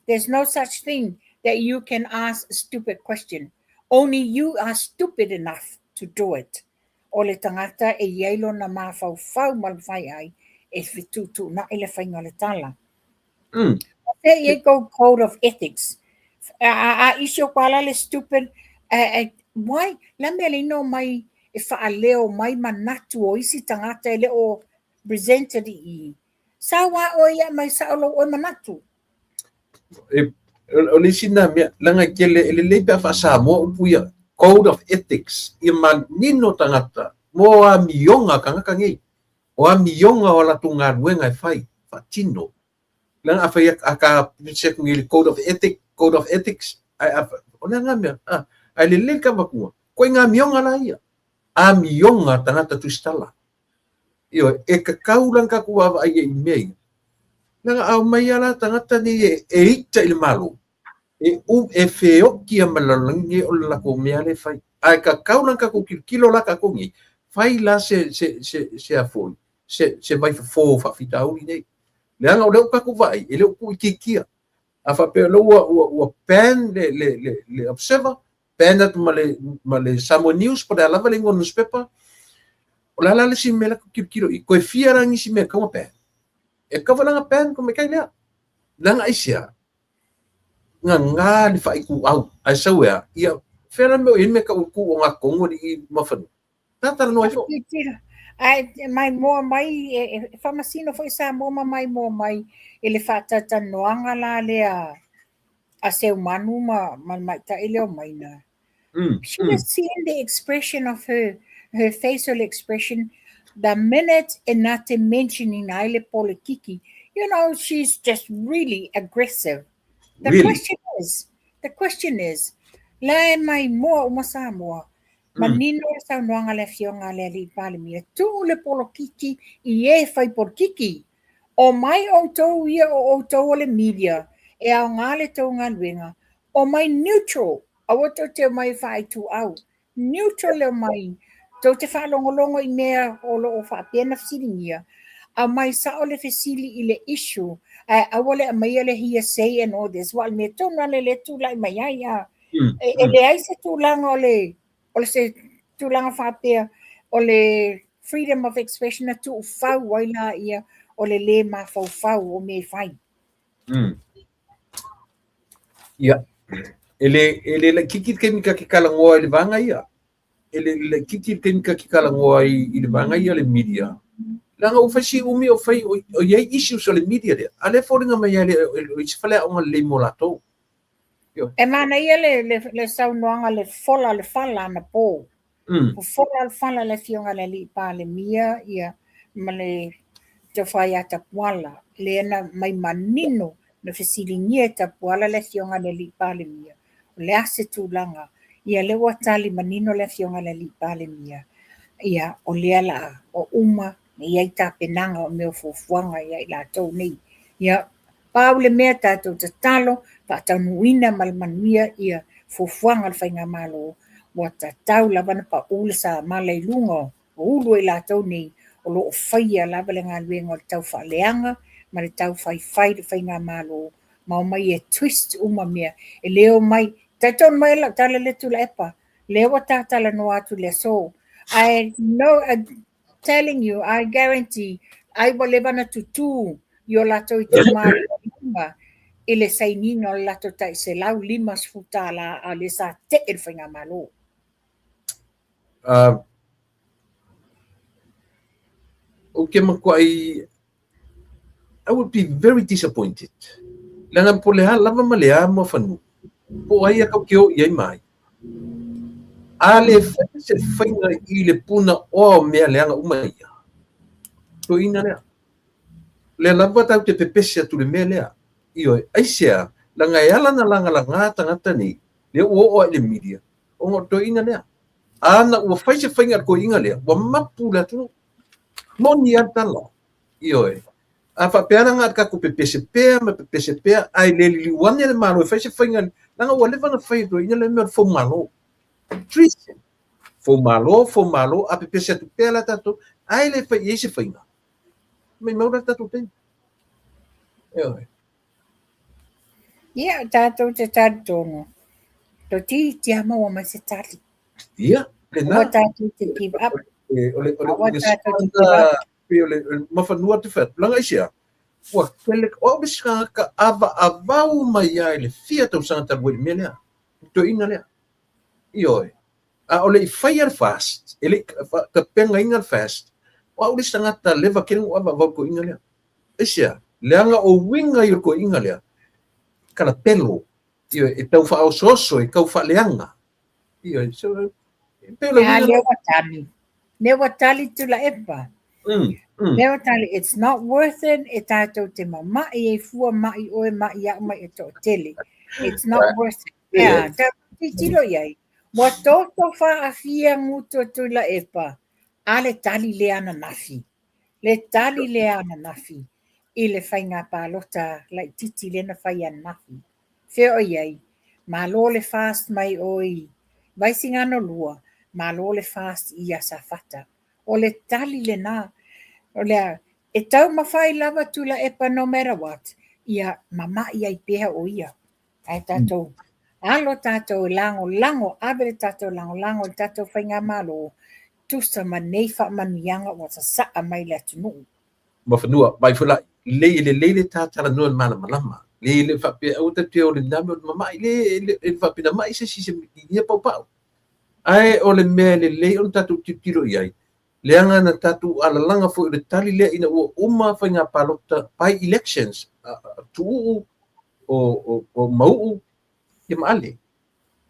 [SPEAKER 2] There's no such thing that you can ask a stupid question. Only you are stupid enough to do it. O le tagata e iai lona mafaufau ma le mafai ai e fetuutuunai le faiga o le tala. O fea i ai kou code of ethics? A isi o koa la le stupid, why? La mea le ino mai e faaleo mai manatu o isi tagata e le o presented i i. Sa wa o ia mai sa o lou oe manatu.
[SPEAKER 1] E, o le isi na mea, leaga e tele, e lelei pe a faa-Samoa upu ia, code of ethics, ia manino tagata mo amioga a tagata nei, o amioga o a latou galuega e fai, faatino. Leaga a fai a ka se atu nei i le code of ethic, code of ethics, ae a, o le a na mea, a, ae lelei ka avatua, koe amioga la ia, amioga a tagata tusitala. Ioe, e tatau la ona tatou vaavaai i ai i mea ia. Leaga a omai lava la tagata nei e, e ita i le Malo, e, u, e feoki ma le lalolagi nei o le latou mea lea e fai. Ae tatau la ona tatou tilotilo la tatou nei, fai la se, se, se, se a foi, se, se vaifofo faafitauli nei. Leaga o lea ua tatou vaai, e le o tuuitiitia. A faapea o lea ua, ua, ua ban le, le, le, le Observer, ban atu ma le, ma le Samoa News, po o le a lava le igoa o le newspaper, o le a la le isi mea la tilotilo i, toe fia la nisi mea e tatau ona ban. E tatau foi la ona ban ko maikai lea. Leaga aisea? Gagā le faaituau, ae sau e a? Ia, fea la le mea o i ai le mea e tau tu ogatotonu alii ma fanua? Talanoa ifo.
[SPEAKER 2] Ae maimoa mai, e faamasino foi Samoa ma maimoa mai i le faatalatalanoaga la lea a Seumanu ma le tamaitai lea o Maina. Should have seen the expression of her facial expression the minute e na te mentioning ai le politiki. You know, she's just really aggressive. The
[SPEAKER 1] Really?
[SPEAKER 2] question is, the question is, la e maimoa uma Samoa, manino le saunoaga a le Afioga a le Alii Palemia, tuu le polokiki i e fai polokiki. Omai outou ia o outou o le media, e aoga le tou galuega, omai neutral, aua tou te omai e faaituau. Neutral le omai, tou te faalogologo i mea o lo o faapea ona fesiligia, aumai sao le fesili i le issue, ae aua le aumaia le hearsay and all this, aua o le mea tonu lava lea e tulai mai ai a. E leai se tulaga o le, o le se tulaga faapea o le freedom of expression na tuufau ai la ia o le lē mafaufau o mea e fai.
[SPEAKER 1] Ia, e le laitiiti le taimi ta te talanoa i le vaega ia. E le laitiiti le taimi ta te talanoa i le vaega ia o le media. Leaga ua fai si umi o fai o i ai issues o le media lea, a o lea e foliga mai lava e le o i se faleaoga lelei mo latou.
[SPEAKER 2] E manaia le saunoaga le fola o le fala anapo. Fofola o le fala le Afioga i le Alii Palemia ia ma le Tofa ia Tapuala, lea na mai manino na fesiligia e Tapuala le Afioga i le Alii Palemia, o le a se tulaga, ia lea ua tali manino le Afioga i le Alii Palemia, ia o lea la o uma e i ai tapenaga o mea o fuafuaga ia i latou nei. Ia pau le mea tatou tatalo, faataunuuina ma le manuia ia fuafuaga a le Faigamalo, ua tatau lava ona pau le samala i luga o ulu o i latou nei o lo o faia lava le galuega o le taufaaleaga ma le taufaifai le Faigamalo ma omai e twist uma mea. E le omai, talitonu mai lau tala lea Tuilaepa, lea ua ta talanoa atu i le aso. I know, I'm telling you, I guarantee, ai ua leva ona tutū i o latou itumalo i luga i le sainiga o le latou tai $150 a o lea sa tee le Faigamalo.
[SPEAKER 1] Ou te matuai, I would be very disappointed. Leaga po o le a lava ma le a Muafanua, po o ai a tatou te o i ai ma ai. A le fai se faiga i le puna oa o mea leaga uma ia, toeaina lea. O lea lava tatou te pepese atu i le mea lea. Ioe, aisea, leaga e ala ona lagalaga tagata nei, lea ua oo lava i le media, ona o le toeaina lea. A na ua fai se faiga i le toeaina lea, ua mapu le atunuu. Moni lava le tala. Ioe. A faapea la na o le tatou pepese pea ma pepese pea, ae le liliu ane le Malo e fai se faiga, leaga ua leva ona fai e toeaiina le mea o le foumalo. Treason. Foumalo, foumalo, a pepese atu pea la tatou, ae le fai i ai se faiga. Maimau la le tatou taimi. Ioe.
[SPEAKER 2] Ia, tatou te talitonu, toeitiiti lava maua mai se tali.
[SPEAKER 1] Ia, lena.
[SPEAKER 2] Aua tatou te give up.
[SPEAKER 1] O le
[SPEAKER 2] Aua tatou te give up.
[SPEAKER 1] Pei o le mafanua te fai atu. Leaga aisea, ua tele, o au le isi tagata avaavau mai lava i le fia tausaga talu ai i le mea lea, le toeaina lea. Ioe. A o le i faia le FAST, e le i tapenaina le FAST, o au le isi tagata leva tele ona ou avaavau i le toeaina lea. Aisea, leaga o uiga ia o le toeaina lea. kalapelo, ioe, e tau faaosooso, e tau faaleaga. Ioe, so, e pei o le uiga
[SPEAKER 2] lea ua tali. Lea ua tali Tuilaepa. Lea ua tali, it's not worth it, e tatou te mama'i ai fua ma'i oe ma'i au ma'i e toatele. It's not worth it. Ea, tatou tilotilo i ai. Ua toto faafia gutu o Tuilaepa a le tali lea ananafi. Le tali lea ananafi i le faiga palota laitiiti lea na fai ananafi. Fea o i ai? Malo le FAST mai o i Vaisigano 2, malo le FAST i Safata. O le tali lena. O lea, e taumafai lava Tuilaepa no matter what, ia mama'i ai pea o ia. Ae tatou alo tatou e lagolago, ave le tatou lagolago i le tatou faigamalo, tusa ma nei faamanuiaga ua sasaa mai le atunuu.
[SPEAKER 1] Ma fanua, vaai foi la, lelei, e lelei le ta talanoa i le malamalama. Le le faapea aua tatou te o i lena mea o le mama'i, le e le faapea na ma'i se isi i ia paupau. Ae o le mea e lelei ona tatou tilotilo i ai, leaga na tatou alalaga foi o le tali lea ina ua uma faiga palota by elections, tuuu o Mauu ia ma Ale.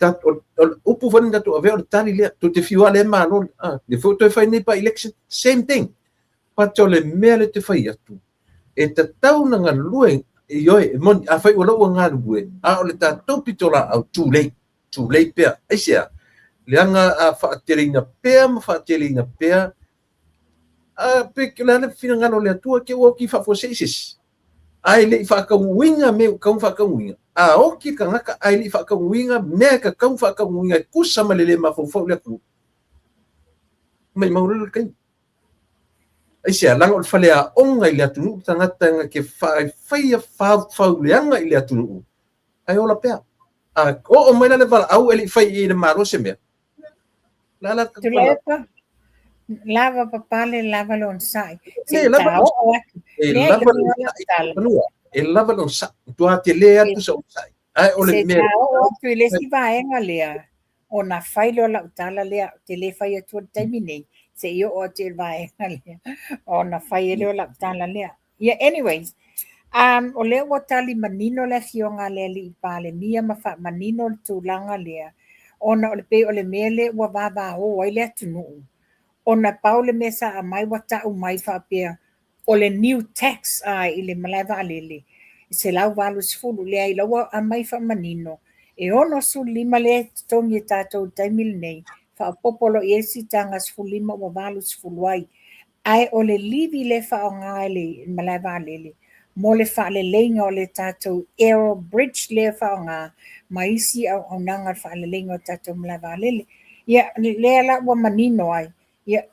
[SPEAKER 1] O le upu foi na tatou avea o le tali lea, tou te fiu lava lea malo, lea foi ua toe fai nei by election, same thing. But o le mea lea ou te fai atu, e tatau ona galulue, ioe, e moni, afai ua lau ua galulue, a o le tatou pitolaau, too late, too late pea. Aisea? Leaga a faateleina pea ma faateleina pea, a pe o le a le finagalo o le Atua, te ua oti faafuasei se isi. Ae le i faataunuuina mea ua tatau ona faataunuuina. A oti le tagata ae le i faataunuuina mea e tatau ona faataunuuina e tusa ma le le mafaufau i le atunuu, maimau loa le taimi. Aisea? Leaga o le faleaoga i le atunuu le tagata na te faia faufauleaga i le atunuu, ae ola pea. A oo mai la le valaau e le i fai i le Malo se mea,
[SPEAKER 2] Tuilaepa, lava papale, lava le onosai. Se i ta oo atu.
[SPEAKER 1] E lava le onosai, e lava le onosai. Matua tele atu se onosai. Ae o le
[SPEAKER 2] mea... Se i ta oo atu i le isi vaega lea, ona fai lea o lau tala lea, ou te le fai atua i le taimi nei, se i oo atu i le vaega lea, ona fai ai lea o lau tala lea. Ia anyways, o lea ua tali manino le afioga a le Alii Palemia ma faamanino le tulaga lea, ona o le pei o le mea lea ua vavao ai le atunuu, ona pau le mea sa aumai ua tau mai faapea o le new tax a i le malae vaalele e 180, leai la ua aumai faamanino e 65 lea e totogi e tatou i le taimi lenei, faaopoopo loa i ai le siitaga 15 ua 80 ai. Ae o le levy lea e faaaoga e le malae vaalele mo le faaleleiga o le tatou aero bridge lea e faaaoga ma isi auaunaga o le faaleleiga o le tatou malae vaalele. Ia, lea la ua manino ai, ia,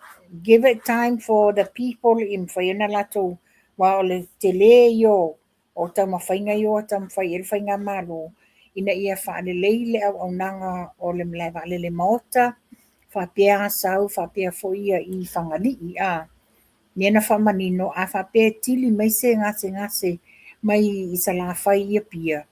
[SPEAKER 2] give it time for the people i mafai ona latou, aua o le tele ia o o taumafaiga ia ua taumafai i ai le Faigamalo ina ia faalelei le auaunaga o le malae vaalele maota, faapea Asau, faapea foi ia i Fagalii. A lea na faamanino, a faapea e tili mai se gasegase mai i Salafai i Apia,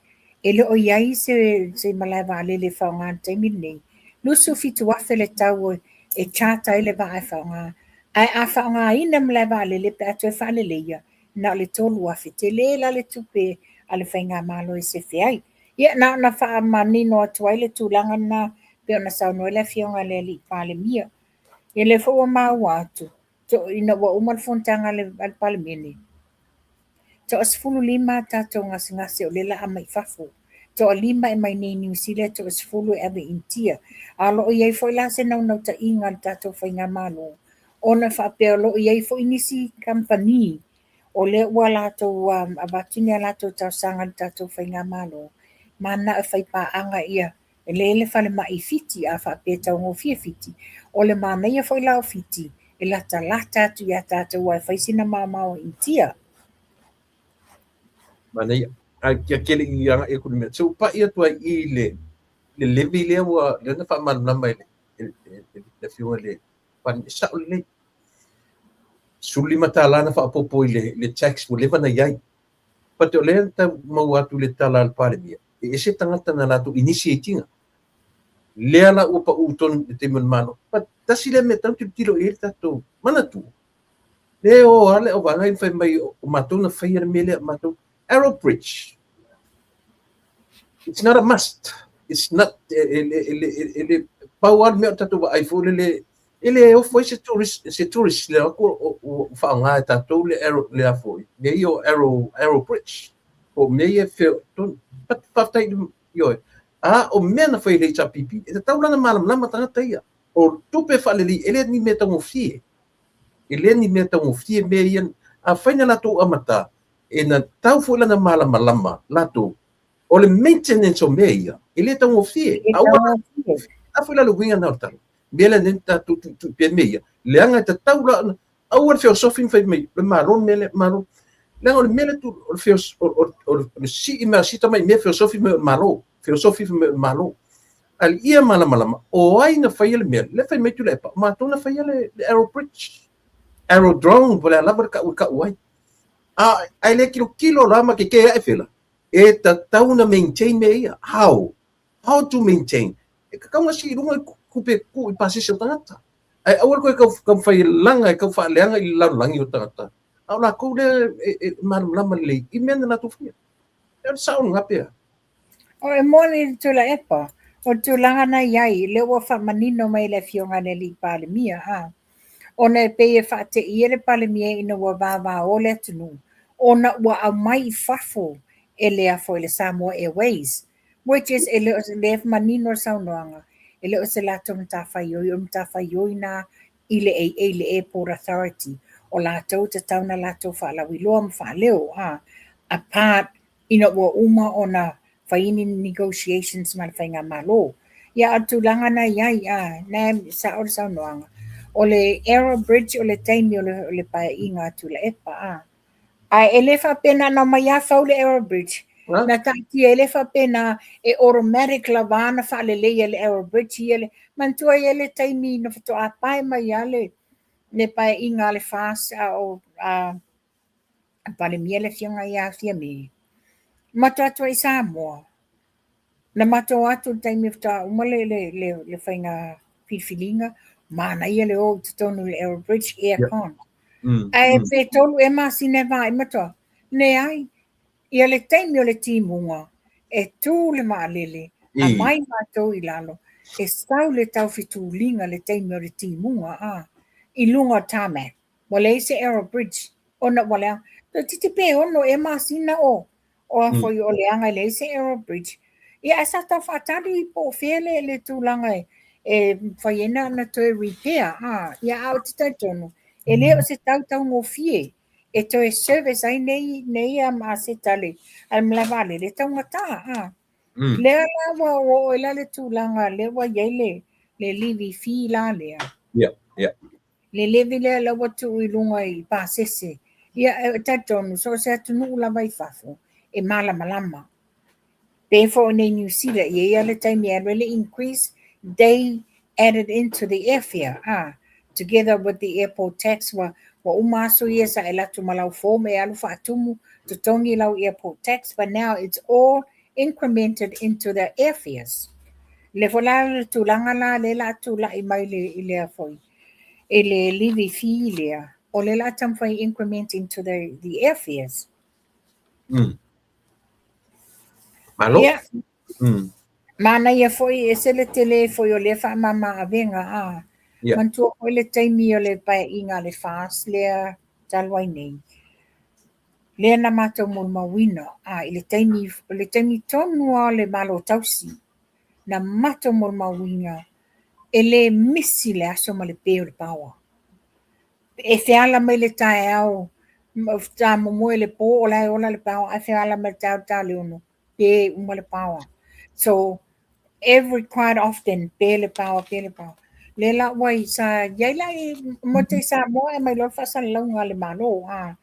[SPEAKER 2] e le o i ai se malae vaalele e faaaoga i le taimi lenei. $27,000 le tau e charter ai le vaa e faaaoga. Ae a faaaogaina malae vaalele pe a toe faaleleia, na o le 3,000. Tele la le tupe a le Faigamalo e sefe ai. Ia, na ona faamanino atu ai le tulaga lena pei ona saunoa ai le Afioga i le Alii Palemia. Ia lea foi ua maua atu, ina ua uma le fonotaga a le Palemene, toa 15 a tatou gasegase o lea o le a aumai i fafo. Toa 5 e mai nei i Niu Sila, toa 10 e ave i Initia. A o lo o i ai foi la se naunautaiga a le tatou Faigamalo ona faapea o lo o i ai foi nisi kamupani o lea ua latou avatu ni a latou talosaga i le tatou faigamalo, mananao e fai paaga ia e lelei le falemai i Fiti a faapea e taugofie Fiti. O le manaia foi la o Fiti, e latalata atu ia tatou aua e fai sina maomao i Initia.
[SPEAKER 1] Manaia. Ae kia kele i agai atu i le mea. Se i ou pai atu ai i le levy lea ua lea na faamalamalama e le afioga i le Palemia. E sao lelei. $15 na faaopoopo i le tax ua leva na i ai. But o lea na tau maua atu i le tala a le Palemia, e ese tagata na latou initiate ina. Lea la ua pau tonu i le taimi o le Malo. But tasi lea mea e tatau ona tilotilo i ai le tatou manatua, lea e o lava le auvaega ia ma fai mai o matou na faia le mea lea, matou. Arrow Bridge. It's not a must. It's not, e le, pau lava le mea o le tatou vaai foi lele, e le ofo ai se tourist, se tourist le atu o faaaoga e tatou le aero, le a foi, mea ia o aero, aero bridge, po o mea ia e feo, but faafetai i le, ioe. A o mea na fai e le HRPP, e tatau la ona malamalama tagata ia. O tupe faalelei, e le ni mea taugofie. E le ni mea taugofie mea ia, afai na latou amata, e na tau foi lana malamalama latou, o le maintenance o mea ia, e le taugofie. A ua a foi la le uiga na o le tala. Mea lea nei tatou tuitui pea mea ia, leaga e tatau la ona, aua le feosofi ma fai mai, le Malo le mea lea, Malo. Leaga o le mea lea tu, o le feos, o le sii ma sita mai mea feosofi mai o le Malo, feosofi mai o le Malo. A ia malamalama, o ai na faia le mea, lea fai mai Tuilaepa, o matou na faia le aero bridge, aerodrome, po o le a lava le kau e kau ai. A, ae le tilotilo la ma kekē ae fela, e tatau ona maintain mea ia. How? How to maintain? E tatau ona sii i luga tupe tuu i pasese o tagata. Ae aua le toe taumafai e laga e tau faaleaga i le lalolagi o tagata, a o latou lea e malamalama lelei i mea na latou faia. E o le sao lena pea.
[SPEAKER 2] O e moni le Tuilaepa, o le tulaga na i ai, lea ua faamanino mai e le Afioga i le Alii Palemia, a. Ona e pei e faateia le Palemia ina ua vavao le atunuu, ona ua aumai i fafo e le a foi le Samoa Airways, which is e le o lea manino le saunoaga, e le o se latou matafaioi, o le matafaioi na i le AA, le Airport Authority, o latou e tatau ona latou faalauiloa ma faaleo, a, apart ina ua uma ona fai ni negotiations ma le faigamalo. Ia, a o le tulaga na i ai, a, na e sao le saunoaga, o le Aero Bridge o le taimi o le paeaiga a Tuilaepa, a. Ae e le faapea na ona omai lava fau le Aero Bridge. Na taatia e le faapea na e automatic lava ona faaleleia le Aero Bridge ia le, manatua ia le taimi na faatoa pae mai lava le paeaiga a le FAST a o a Palemia le Afioga ia Fiame. Matou atu ai i Samoa, na matou atu i le taimi faatoa uma le faiga filifiliga, manaia le o i totonu o le Aero Bridge aircon. Ae pe 3 ea masina e vaai matua, leai. Ia le taimi o le timuga, e tu le vaalele, aumai matou i lalo, e sau le taufetuliga le taimi o le timuga, a, i luga o tarmac. Ua leai se aero bridge ona ua leaga. Toeitiiti pe 6 ea masina o o a foi o leaga e leai se aero bridge. Ia ae sa tau faatali po o fea le tulaga e mafai ai ona toe repair. A, ia a ou te talitonu, e le o se tau taugofie e toe service ai nei aseta a le malae vaalele, e taugata. A. Lea la ua oo ai la le tulaga lea ua i ai le levy fee la lea.
[SPEAKER 1] Yeah, yeah.
[SPEAKER 2] Le levy lea la ua tuu i luga i pasese. Ia, e talitonu, so o se atunuu lava i fafo, e malamalama. Pe foi nei New Zealand, e i ai le taimi e alu ai le increase, they added into the airfare, ah, together with the airport tax, ua uma aso ia sa e alu atu ma lau form e alu faatumu, totogi lau airport tax, but now it's all incremented into the airfares. Le foi la le tulaga la le la tulai mai le i lea foi, i le levy fee lea, o le la taumafai increment into the airfares.
[SPEAKER 1] Malo.
[SPEAKER 2] Ia. Manaia foi e se le tele foi o lea faamama avega a.
[SPEAKER 1] Yeah.
[SPEAKER 2] Manatua foi le taimi o le paeaiga a le FAST lea talu ai nei. Lea na matou molimauina a i le taimi tonu lava o le Malo tausi, na matou molimauina e le misi le aso ma le pe o le power. E feala mai le taeao, ta momoe le po o la e ola le power, ae feala mai le taeao ta le 6, pe uma le power. So every quite often pe le power, pe le power. Le la ua i sa iai la i mo te Samoa e mai loa le faasalalauga a le Malo a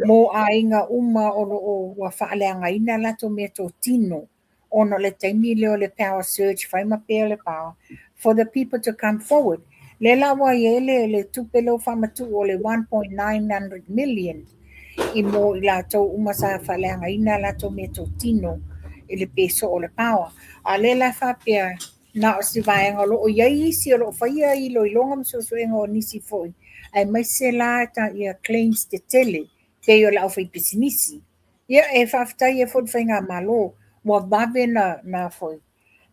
[SPEAKER 2] mo aiga uma o lo o ua faaleagaina latou meatotino ona o le taimi lea o le power surge fai ma pe o le power for the people to come forward. Le la ua i ai le tupe lea ua faamatuu o le 1.900 million i mo i latou uma sa faaleagaina latou meatotino i le pe soo o le power. A le la faapea na o se vaega o lo o i ai isi o lo o faia iloiloga ma suesuega o nisi foi, aemaise la ta ia claims tetele pei o le aufaipisinisi. Ia e faafetai ai foi le faigamalo Ua vave na, na foi,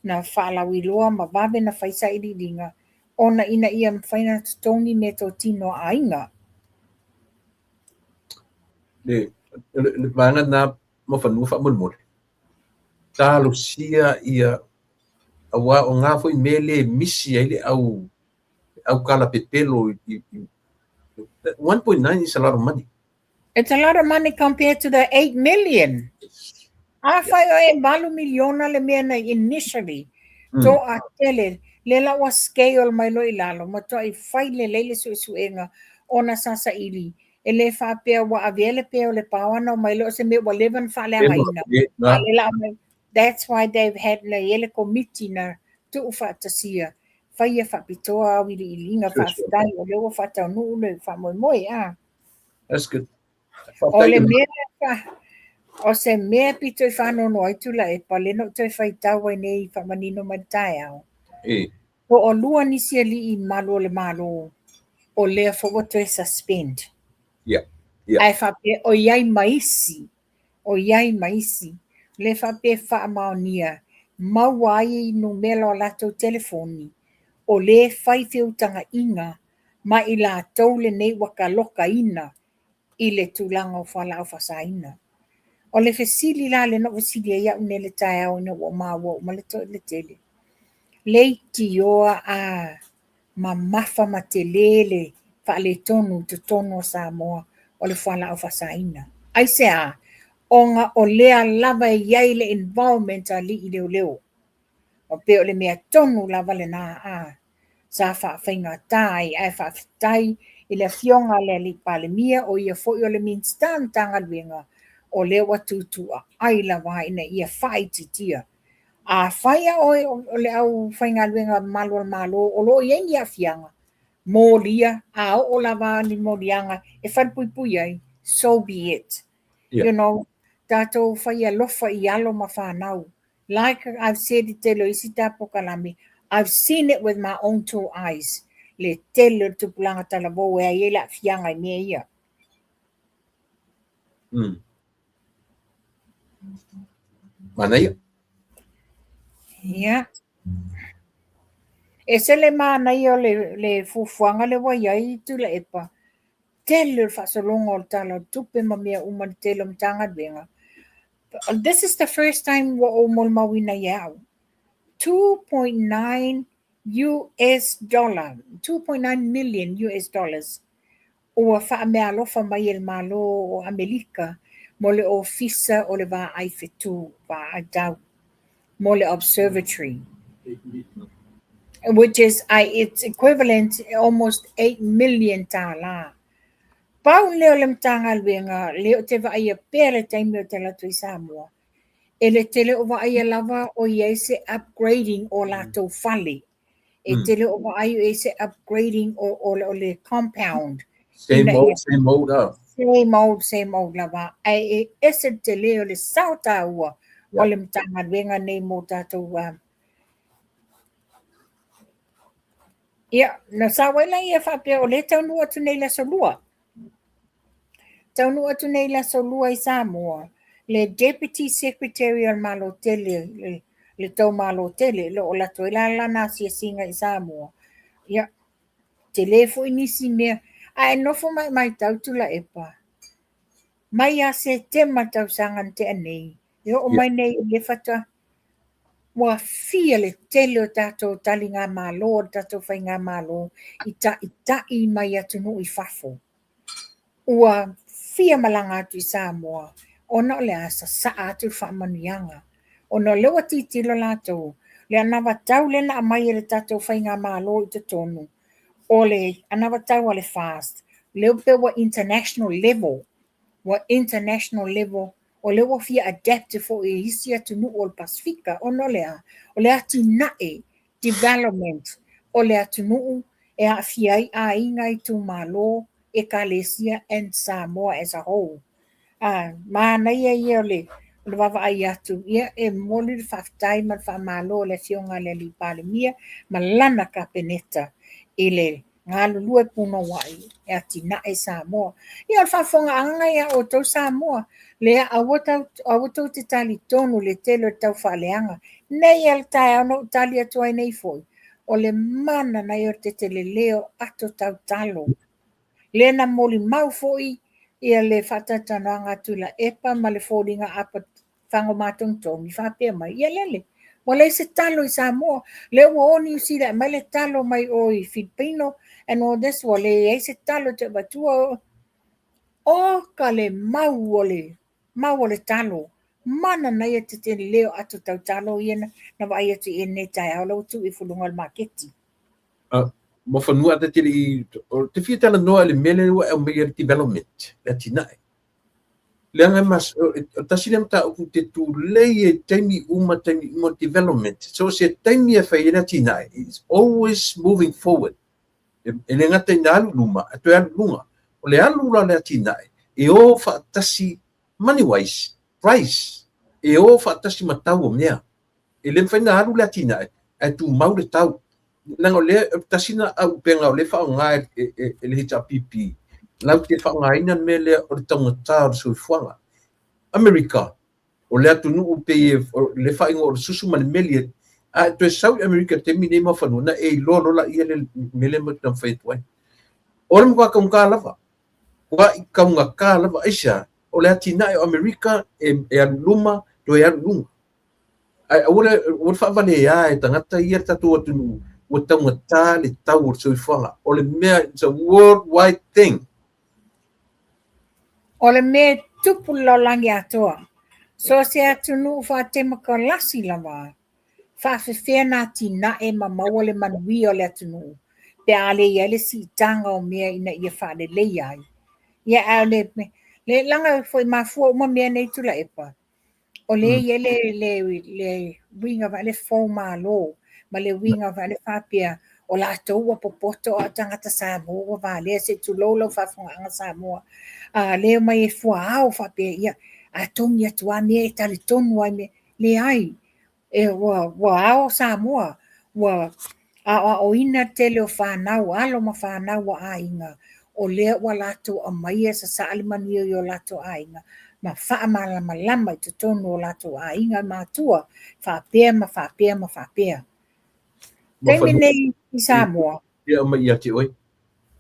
[SPEAKER 2] na faalauiloa ma vave na fai sailiiliga ona ina ia mafai ona totogi meatotino a aiga.
[SPEAKER 1] Le, le, le vaega lena ma fanua faamolemole, talosia ia aua o ngā foi mea le misi ai le au le au kalapepelo i, i, 1.9 is a lot of money.
[SPEAKER 2] It's a lot of money compared to the 8 million. Afai o e 8 miliona le mea na initially, toatele, lea la ua scale mai loa i lalo, matuai fai lelei le suesuega ona sa saili, e le faapea ua avea le pea o le pao ana omai loa o se mea ua leva ona faaleagaina. A lea la aumai, that's why they've had na i ai le komiti na tuufaatasia, faia faapitoa auiliiliga, faafetai o lea ua faataunuu le faamoemoe a.
[SPEAKER 1] That's good.
[SPEAKER 2] O le mea o se mea pito i faanoanoa ai Tuilaepa, lea na ou toe faitau ai nei faamanino mai le taeao.
[SPEAKER 1] E.
[SPEAKER 2] Toalua nisi alii mamalu o le Malo o lea foi ua toe suspend.
[SPEAKER 1] Yeah.
[SPEAKER 2] Ae faapea o i ai ma isi, o i ai ma isi, lea faapea e faamaonia maua ai numera o latou telefoni o lea e fai feutagaiga ma i latou lenei ua kalokaina i le tulaga o fualaau faasaina. O le fesili la lea na ou fesili ai au nei i le taeao ina ua ou maua uma le tele, leitioa a mamafa ma tele le faaletonu i totonu o Samoa o le fualaau faasaina. Aisea? Ona o lea lava e i ai le involvement a alii leoleo. E pei o le mea tonu lava lena a sa faafaigata ai, ae faafetai i le afioga a le alii Palemia, o ia foi o le Minisita o le Matagaluega, o lea ua tuutuuaai lava ina ia faaitiitia. Afai a oe o le aufaigaluega mamalu o le Malo o lo o i ai ni aafiaga, molia, a oo lava ni moliaga e falepuipui ai, so be it. You know, tatou fai alofa i alo ma fanau. Like I've said i tele o isi ta polokalame, I've seen it with my own two eyes, le tele o le tupulaga talavou e ai ai le aafiaga i mea ia.
[SPEAKER 1] Manaia.
[SPEAKER 2] Ia. Ese le manaia o le, le fuafuaga lea ua i ai Tuilaepa, tele o le faasologa o le Tala o le Tupe ma mea uma le tele o Matagaluega. This is the first time ua ou molimauina ia au. 2.9 US dollar, 2.9 million US dollars ua faameaalofa mai e le Malo o Amelika mo le Ofisa o le Vaai Fetu, Vaai Tau, mo le Observatory, which is it's equivalent almost 8 million tālā. Pau lea o le Matagaluega lea ou te vaaia pea le taimi ou te alu atu i Samoa, e le tele o vaaia lava o i ai se upgrading o latou fale. E tele o vaai o i ai se upgrading o le compound.
[SPEAKER 1] Same old, same old. Ah.
[SPEAKER 2] Same old, same old lava. Ae e ese le tele o le sao taua o le Matagaluega nei mo tatou. Ia, na sao ai laia faapea o lea e taunuu atu nei i le aso Lua. Taunuu atu nei i le aso Lua i Samoa, le Deputy Secretary o le Malo Tele, le tou Malo Tele, o lo o alu atu ai la lana asiasiga i Samoa. Ia, tele foi nisi mea. Ae nofo ma e matau Tuilaepa, mai ia Setema le tausaga na tea nei, e oo mai nei i le faatoa ua fia le tele o tatou taligamalo, o le tatou faigamalo i taitai mai atunuu i fafo. Ua fia malaga atu i Samoa ona o le a sasaa atu le faamanuiaga. Ona o lea ua tilotilo latou, le anavatau lea na aumai e le tatou faigamalo i totonu, o le anavatau a le FAST, lea pei ua international level, ua international level, o lea ua fia adapt foi i isi atunuu o le Pasefika, ona o le a? O le atinae, development o le atunuu e aafia ai aiga, itumalo, ekalesia and Samoa as a whole. Ah, manaia ia o le vaavaai atu, ia e momoli le faafetai ma le faamalo i le afioga i le alii Palemia ma lana Kapeneta i le galulue punouai e atinae Samoa. Ia o le faafofogaaga lena ia outou Samoa, lea aua tau aua tou te talitonu i le tele o le taufaaleaga. Nei lava le taeao na ou tali atu ai nei foi, o le mana na ia o le tetelelē o ato tautalo. Lea na molimau foi ia le faatalatalanoaga a Tuilaepa ma le foliga apa fago matogitogi faapea mai, ia lele, ua leai se talo i Samoa, lea ua o Niu Sila e aumai le talo mai o i Filipino and all this, ua leai se talo e toe avatua. Oka le mau o le mau o le talo, mana na ia te tele leo ato tautalo ia na, na vaai atu i lenei taeao la ua tuu ifo luga o le maketi.
[SPEAKER 1] Muafanua te tele i, o te fia talanoa i le mea lea ua e aumaia le development, le atinae. Leaga e mas, o tasi lea mataupu te tulei e taimi uma, taimi uma development. So se taimi e fai ai le atinae, it's always moving forward. E le gata ina alu i luma, ae toe alu i luga. O le alu la o le atinae, e o faatasi money wise, price, e o faatasi ma tau o mea. E le mafai ona alu le atinae ae tumau le tau. Leaga o lea, tasi lena auupega o lea e faaaoga e le HRPP, latou te faaaogaina le mea lea o le taugata o le soifuaga. Amerika, o le atunuu pei o le faaigoa o le susu ma le meli, a e toe sau i Amerika i le taimi lenei Muafanua, ona e iloa loa laia le mea lea matou te taumafai atu ai. O le matua taugata lava, matua taugata lava. Aisea? O le atinae o Amerika e alu i luma, toe alu i luga. Ae aua le, aua le faavalea e tagata ia le tatou atunuu ua taugata le tau o le soifuaga. O le mea, it's a worldwide thing.
[SPEAKER 2] O le mea e tupu le lalolagi atoa. So o se atunuu faatemokarasi lava, faafefea na atinae ma maua le manuia o le atunuu pe a le i ai le siitaga o mea ina ia faaleleia ai. Ia ae o le, le laga foi mafua uma mea nei Tuilaepa, O lea e i ai le, le, le uiga foi le fou malo ma le uiga foi le faapea o latou ua popoto a o tagata Samoa ua valea se i tulou lau faafofogaaga Samoa. A lea omai e fuaao faapea ia a togi atu lava mea e talitonu ai mea. Leai, e ua, ua ao Samoa, ua aoaoina le tele o fanau, alo ma fanau a aiga, o lea ua latou aumaia sasaa le manuia i o latou aiga ma faamalamalama i totonu o latou aiga matua, faapea ma faapea ma faapea. Taimi nei i Samoa.
[SPEAKER 1] Ia aumai ia te oe.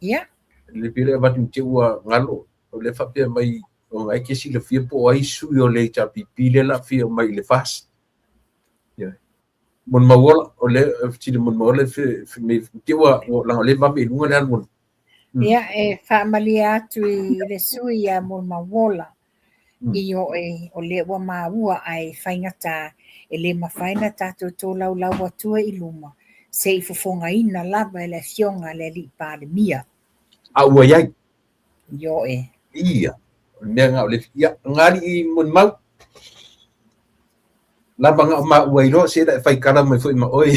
[SPEAKER 2] Ia.
[SPEAKER 1] Le pei le avatu te ua galo, o le faapea mai ona e te silafia po o ai sui o le HRPP lea la fia mai i le FAST. Yeah. Molimauola, o le fesili Molimauola te ua leaga o lea e vave i luga le alu o
[SPEAKER 2] Ia, e faamalie atu i le sui ia Molimauola, i oe o lea ua maua ae faigata e le mafai ona tatou tolaulau atua i luma se i fofogaina lava e le Afioga a le Alii Palemia.
[SPEAKER 1] A ua i ai.
[SPEAKER 2] Ioe.
[SPEAKER 1] Ia, o le mea lena o le, ia, Galii Molimau, lava na o maua iloa, se la e fai tala mai foi ma oe.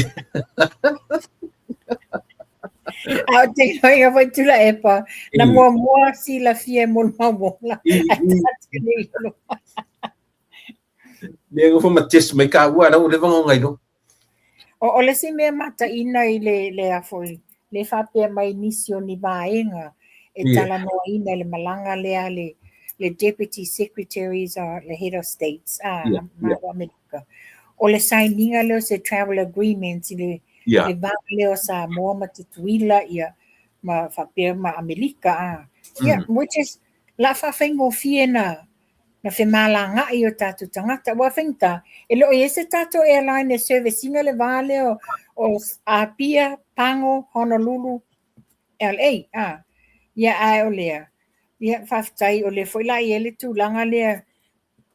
[SPEAKER 2] A o te iloa foi Tuilaepa, na muamua silafia e Molimauola, ae tatou le iloa.
[SPEAKER 1] Lea nofo ma test mai kāua, la ua leva ona iloa.
[SPEAKER 2] O le isi mea mataina i le, le a foi, le faapea mai nisi o ni vaega e talanoaina i le malaga lea le, le Deputy Secretaries o le Head of States a Malo o Amerika. O le sainiga lea o se travel agreement i le, le va lea o Samoa ma Tutuila ia, ma faapea ma Amerika a. Yeah, which is la faafaigofie na na femalagaai o tatou tagata. Aua faigata, e le o i ai se tatou airline e service ina le va lea o Apia, Pago, Honolulu, LA. Ah. Ia, ae o lea, ia, faafetai, o lea foi la e i ai le tulaga lea,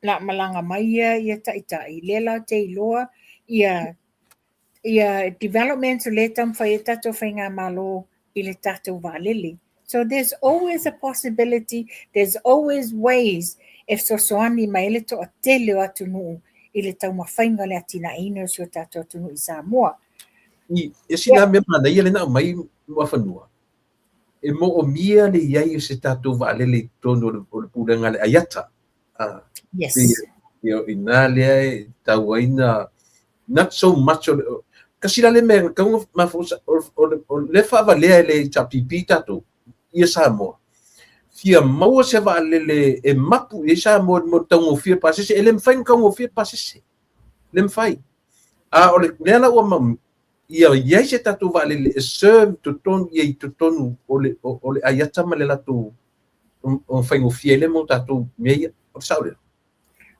[SPEAKER 2] la malaga mai ia, ia taitai, lea la ou te iloa, ia, ia developments o lea e taumafai ai tatou faigamalo i le tatou vaalele. So there's always a possibility, there's always ways e fesoasoani mai ai le toatele o atunuu i le taumafaiga o le atinaeina o si o tatou atunuu i Samoa.
[SPEAKER 1] I, e sina mea manaia lea na aumai Muafanua, e moomia le i ai o se tatou vaalele i totonu o le pulega a le IATA.
[SPEAKER 2] Yes.
[SPEAKER 1] Ia, o i ina lea e tatau ai na, not so much o le, Kasi la le mea na tau na o le faavalea e le HRPP tatou ia Samoa. Fia maua se vaalele e mapu i ai Samoa mo le taugofie pasese. E le mafai ona taugofie pasese. Le mafai. A o le mea la ua mau, ia i ai se tatou vaalele e serve totonu, ia i totonu o le IATA ma le latou o faigofie ai le mo tatou mea ia. O le sao lea.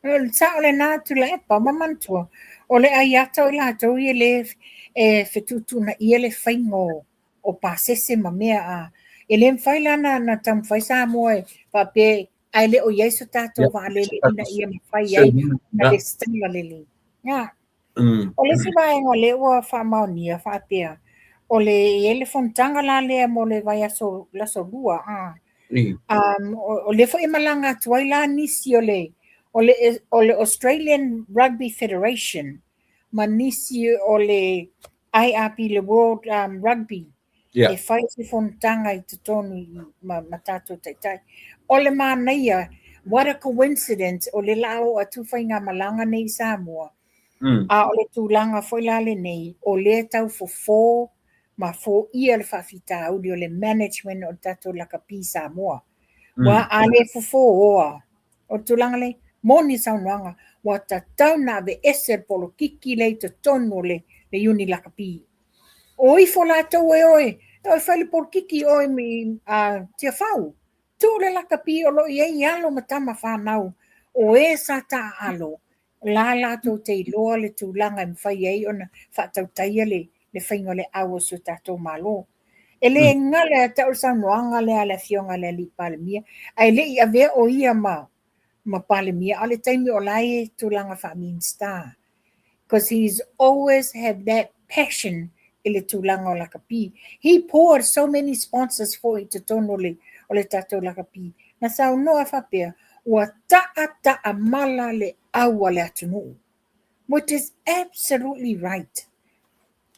[SPEAKER 2] O le sao lena Tuilaepa, ma manatua, o le IATA o i latou ia le e fetuutuunaia le faiga o pasese ma mea a. E le mafai la na taumafai Samoa e faapea ae le o i ai so tatou vaalele ina ia mafai ai na lesitala lelei. Ia. O le isi vaega lea ua faamaonia faapea, o le i ai le fonotaga la lea mo le vaiaso le aso lua a. O lea foi e malaga atu ai la nisi o le Australian Rugby Federation ma nisi o le IRB, le World Rugby, e fai se fonotaga i totonu ma tatou taitai. O le manaia, what a coincidence, o le la o atu faigamalaga nei i Samoa. A o le tulaga foi la lenei, o lea tau fofo ma foia le faafitauli o le management o le tatou lakapi Samoa. Ua a le fofo oa, o le tulaga le moni saunoaga, ua tatau na ave ese le polokiki le i totonu o le iuni lakapi. O ifo latou e oe, e oe fai le polokiki oe mi a Tiafau. Tu le lakapi o lo i ai alo ma tama whanau, o e sa ta alo, la latou te iloa le tulaga e mafai ai ona faatautaia le faiga o le au o si o tatou Malo. E le galo ia te au le saunoaga lea a le afioga i le alii Palemia, ae le i avea o ia ma Palemia, a o le taimi o la e tulaga faa-Minista. Because he's always had that passion i le tulaga o lakapi. He poured so many sponsors for i totonu o le tatou lakapi. Na saunoa faapea, ua ta'a ta'a mala le au a le atunuu. Which is absolutely right.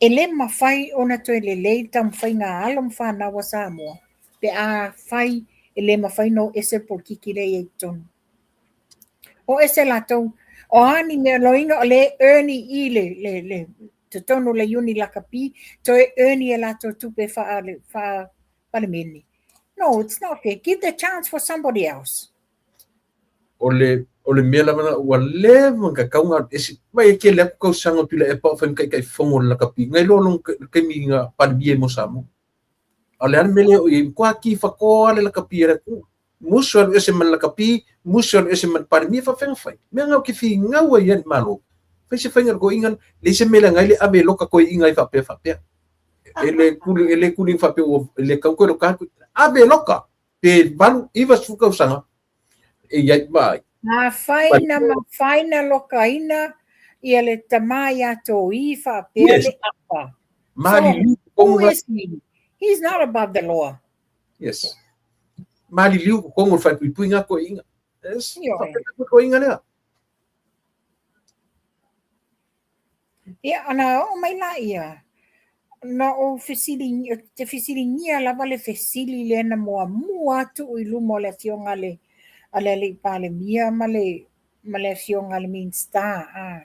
[SPEAKER 2] E le mafai ona toe lelei taumafaiga a alo ma fanau a Samoa, pe a fai e le mafai no ese le polokiki lea i ai totonu. O ese latou, o a ni mea loiga o le earn i le totonu le iuni lakapi, toe earn e latou tupe faa palemene. No, it's not fair. Give the chance for somebody else.
[SPEAKER 1] O le mea lava na ua leva ka kaunga esi mai e ke le aku kausaga o Tuilaepa o fai kai fongo le lakapi ngai lo long kaimi nga Palemia mo Samoa. O le ale mele o i kwa ki whakoa le lakapi e ku musu alu ese man lakapi, musu alu ese man Palemia fa fenga fai. Mea ngau ki fi ngau ai malo. Fai se fainga ko ingan le se mele ngai le ave loka ko ingai fa pe fa pe. E le kuli fa pe o le kau ko loka ave loka pe valu iva suka usanga e iai vai.
[SPEAKER 2] Na fai na mafai na lokaina ia le tama ia tō i faapea le apa.
[SPEAKER 1] Mali
[SPEAKER 2] So, who is he? He's not above the law.
[SPEAKER 1] Yes. Mali liu ko kongo fai pui pui ngā ko inga. Yes.
[SPEAKER 2] Ioe.
[SPEAKER 1] Whapena ko inga lea.
[SPEAKER 2] Ia, ana o mai la ia. Na o fesili, te fesiligia lava le fesili lea na muamua atu i luma o le afioga a le alii Palemia ma le afioga le Minista a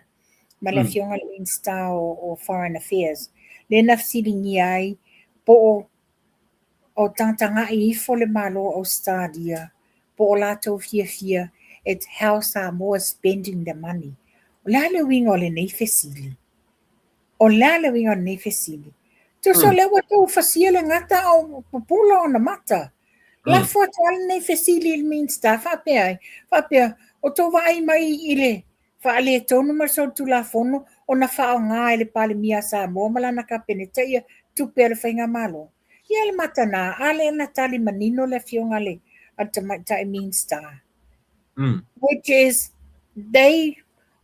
[SPEAKER 2] ma le afioga le Minista o Foreign Affairs. Le na fesiligia ai po o tagatagai ifo le Malo o Australia po o latou fiafia, it's how Samoa is spending the money. O le a le uiga o lenei fesili? O le a le uiga o lenei fesili? Tusa o lea ua tou fasia le gata o pupula ona mata. Lafo atu a lenei fesili i le Minista faapea ai, faapea, o tou vaai mai i le faaletonu ma le solitulafono ona faaaoga e le Palemia a Samoa ma lana Kapeneta ia tupe a le faigamalo. Ia le matana, a le na tali manino le afioga a le tamaitai Minista. Which is they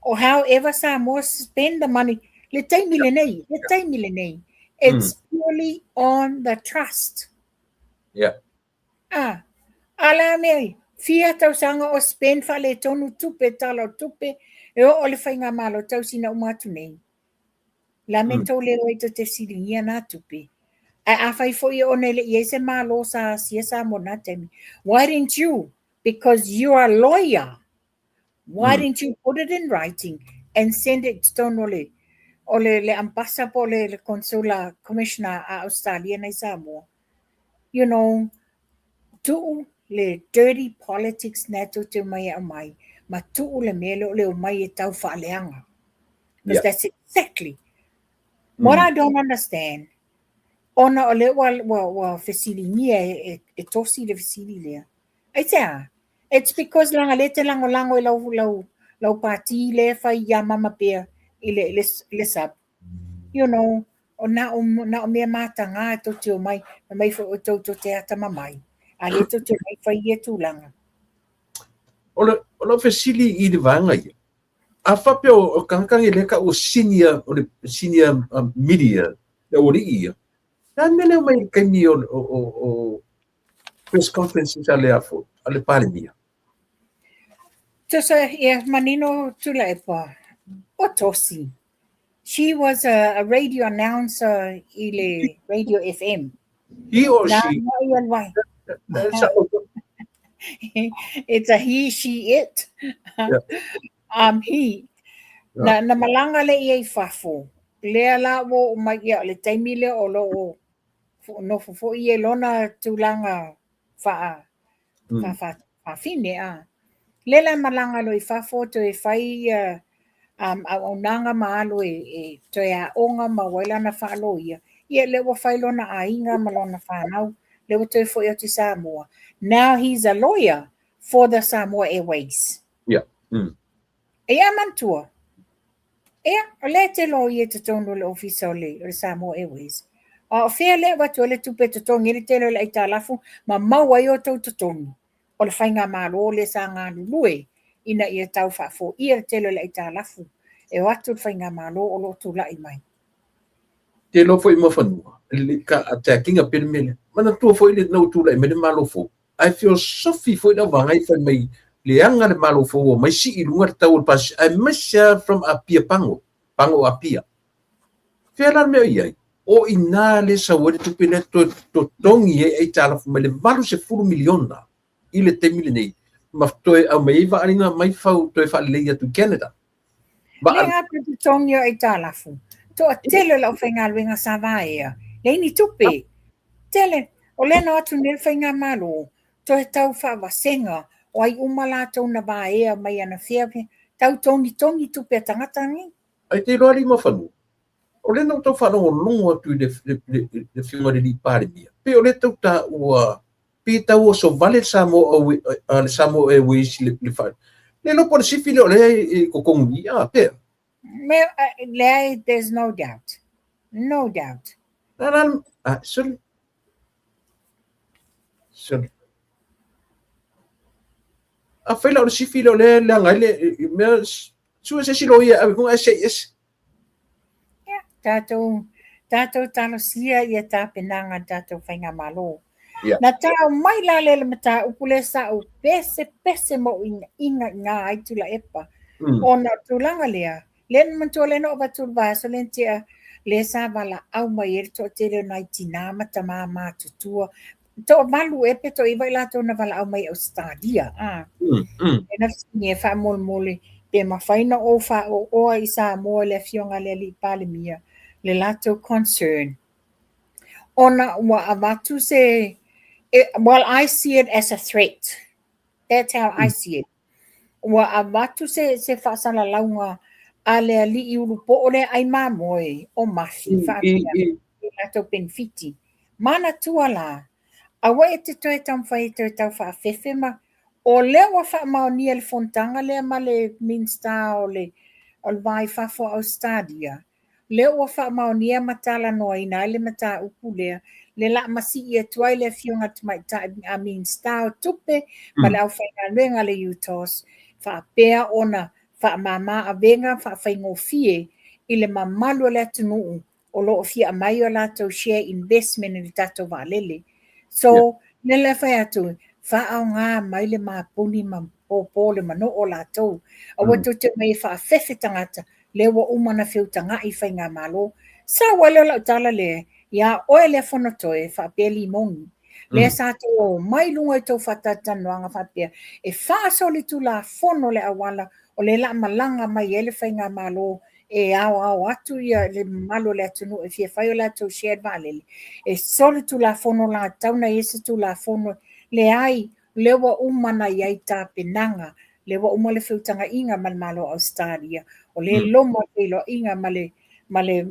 [SPEAKER 2] or however Samoa spend the money, le taimi lenei, le taimi lenei, it's purely on the trust. Ah, a la mea, fia tausaga o spend faaletonu tupe, tala o tupe, e oo le faigamalo tausina uma atu nei. La me tou le o i te fesiligia nā tupe. Ae a fai foi ona e le i ai se malo sa asia Samoa na taimi. Why didn't you? Because you are a lawyer. Why didn't you put it in writing and send it totonu o le O le le ambassador po o le le consular commissioner a Ausetalia nei i Samoa, you know, tuu le dirty politics lena tou te omai e aumai, ma tuu le mea lea o le omai e tau faaleaga. Because that's exactly what I don't understand. Ona o lea ua, ua, ua fesiligia e, e, e Tosi le fesili lea. Aisea? It's because leaga lea e te lagolago i lau, lau, lau pati lea e fai ia mama pea i le, le, le sub. You know, o na o, na o mea mataga e tou te omai, fai mai foi outou tou te atamamai, a lea tou te omai fai ia tulaga.
[SPEAKER 1] O le, o lau fesili i le vaega ia, a faapea o tagata nei lea e tau o senior, o le senior media, le aualii ia, le a le mea lea omai i le taimi o, o, o, o press conferences a le a a le Palemia?
[SPEAKER 2] Tusa, ia, manino Tuilaepa, o Tosi. She was a radio announcer i le Radio FM.
[SPEAKER 1] He or she?
[SPEAKER 2] It's a he, she, it. Yeah. He. Yeah. Na, na malaga le ia i fafo. Lea la ua oo mai ia o le taimi lea o lo o nofo foi ia i lona tulaga faa, faafine a. Lea la e malaga loa i fafo toe fai ia auaunaga ma alu e toe aoga ma maua ai lana faaloia, ia lea ua fai lona aiga ma lona fanau, lea ua toe foi atu i Samoa. Now he's a lawyer for the Samoa Airways.
[SPEAKER 1] Yeah.
[SPEAKER 2] Ia manatua, ia, o lea e te loia i totonu o le ofisa o le, o le Samoa Airways. A o fea lea e avatu ai le tupe e totogi ai le tele o le aitalafu ma maua ai outou totogi o le faigamalo lea sa galulue ina ia tau faafoia le tele o le aitalafu e o atu le faigamalo o lo o tulai mai.
[SPEAKER 1] Te iloa foi Muafanua, le ka attacking a pele mele. Manatua foi le na ua tulai mai le Malo fou. Ae feosofi foi le auvaga i fai mai leaga le Malo fou omai sii i luga le tau o le pasese aemaise lava from Apia Pago, Pago Apia. Fea la le mea o i ai? O i ina lea e sau ai le tupe lea toe totogi ai aitalafu mai le 80 miliona i le taimi lenei ma toe aumai ai vaa mai fau toe faalelei atu i Canada.
[SPEAKER 2] Vaa... Le a totogi o aitalafu. Toatele o le aufaigaluega sa vaea, leai ni tupe. Tele, o lea na o atu nei le faigamalo, toe tau faavasega o ai uma latou na vaea mai anafea, tau togitogi tupe a tagata nei.
[SPEAKER 1] Ai te iloa alii Muafanua, o lea na ou tau faalogologo atu i le Afioga i le Alii Palemia, pei o lea tau taua, pei tau oso vale le Samoa, le Samoa Airways i le faa... Le iloa po o le sifi lea o lea e totonu i i, a, pea?
[SPEAKER 2] Leai, there's no doubt. No doubt.
[SPEAKER 1] Na, na, ah, sorry. Sorry. Afai la o le sifi lea o lea e leaga ai le mea, sue se isi loia e ave i luga ae sei ese.
[SPEAKER 2] Ia, tatou, tatou talosia ia tapenaga a le tatou faigamalo.
[SPEAKER 1] Yeah.
[SPEAKER 2] Na tao mai la lea le mataupu lea sa ou pesepese ma ou ingainga ai Tuilaepa. Ona o le tulaga lea, lea na manatua lea na ou avatu i le vaiaso lea na tea, lea sa valaau mai ai le toatele o nai tinā ma tamā matutua toavalu ea pe toaiva i latou na valaau mai i Ausetalia. A. E na fesiligia faamolemole pe mafai na ou faaoaoa i Samoa i le Afioga i le Alii Palemia le latou concern ona ua avatu se well I see it as a threat. That's how I see it. Ua avatu se se faasalalauga a le alii ulupoo lea ai mamoe o Mafi faapea i latou penefiti. Manatua la, aua e te toe taumafai e toe tau faafefe ma o lea ua faamaonia le fonotaga lea ma le Minisita o le o le Va i Fafo o Ausetalia, lea ua faamaonia ma talanoaina ai le mataupu lea, le la masii atu ai le Afioga i le Tamaitai a Minisita o Tupe ma le aufaigaluega a le UTOS, faapea ona faamama avega faafaigofie i le mamalu o le atunuu o lo o fia aumai o latou share investment i le tatou vaalele. So, lea la e fai atu, faaaoga mai le mapuni ma pōpō le manoo o latou. Aua tou te omai e faafefe tagata, lea ua uma ona feutaga'i i faigamalo. Sau ai lea o lau tala lea, ia oe lea Fonotoe faapea Limoni. Lea sa tou omai i luga i tou faatalatalanoaga faapea, e faasolitulafono le auala o lea la a malaga mai ai le faigamalo e aoao atu ia le mamalu o le atunuu e fia fai o latou share i le vaalele, e solitulafono la tatau ona i ai se tulafono. Leai, o lea ua uma ona i ai tapenaga, lea ua uma le feutagaiga ma le Malo o Ausetalia, o lea e loma le feiloaiga ma le ma le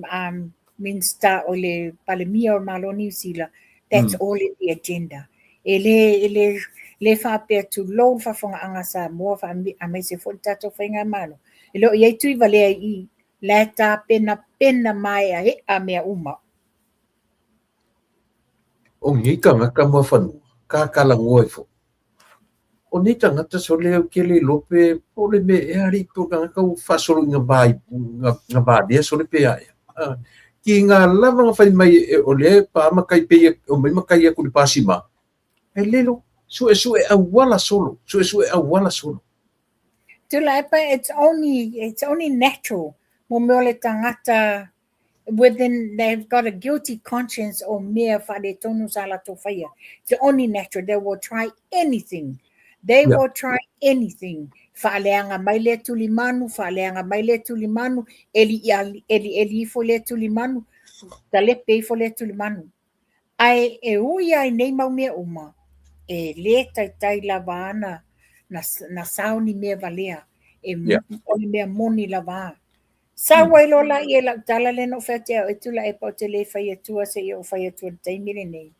[SPEAKER 2] Minista o le Palemia o le Malo o Niu Sila, that's all in the agenda. E le, e le, le faapea tulou le faafofogaaga a Samoa aemaise foi le tatou faigamalo, e le o i ai Tuivalea i i, la e tapenapena maeaea mea uma.
[SPEAKER 1] O nei tagata muafanua, kakalagoa ai foi. O nei tagata sole ou te le iloa pe po o le mea ea alii pe o tagata ua faasolo ina va na valea sole pe a ea. Tiga lava na fai mai o lea e pa matai pei e omai matai atu i le pasima, ae lelo, suesue auala solo, suesue auala solo.
[SPEAKER 2] Tuilaepa, it's only natural mo mea o le tagata within they've got a guilty conscience o mea faaletonu sa latou faia. It's only natural. They will try anything. They will try anything. Faaleaga mai lea tulimanu, faaleaga mai lea tulimanu, eli eli eli ifo lea tulimanu, talepe ifo lea tulimanu. Ae e ui lava i nei mau mea uma, e lē taitai lava ana na sao ni mea valea, e o le mea moni lava. Sau ai loa laia i lau tala lea na ou fai atu ai, e Tuilaepa ou te le fai atua seia ou fai atua i le taimi lenei.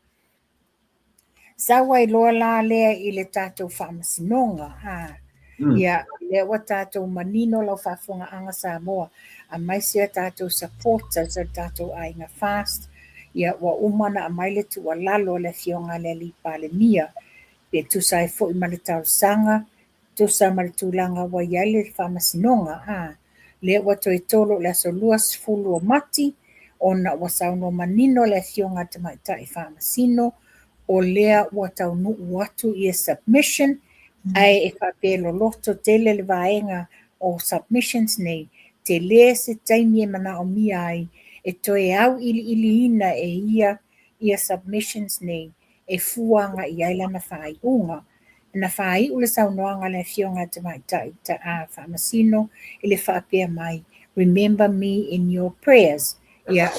[SPEAKER 2] Sau ai loa la lea i le tatou faamasinoga, ha. Ia, lea ua tatou manino lau faafofogaaga Samoa, aemaise a tatou supporters o le tatou aiga FAST, ia ua uma ona aumai le tuualalo a le Afioga a le Alii Palemia, e tusa ai foi ma le talosaga tusa ma le tulaga ua i ai le faamasinoga, a lea ua toe tolo i le aso 20 o Mati, ona ua saunoa manino le Afioga a le Tamaitai Faamasino, o lea ua taunuu atu ia submission, ae e faapea e loloto tele le vaega o submissions nei, tele se taimi e manaomia ai e toe auiliiliina e ia ia submissions nei e fua agai i ai lana faaiuga. Na faaiu le saunoaga a le Afioga a Tamaitai Faamasino i le faapea mai, Remember me in your prayers. Ia,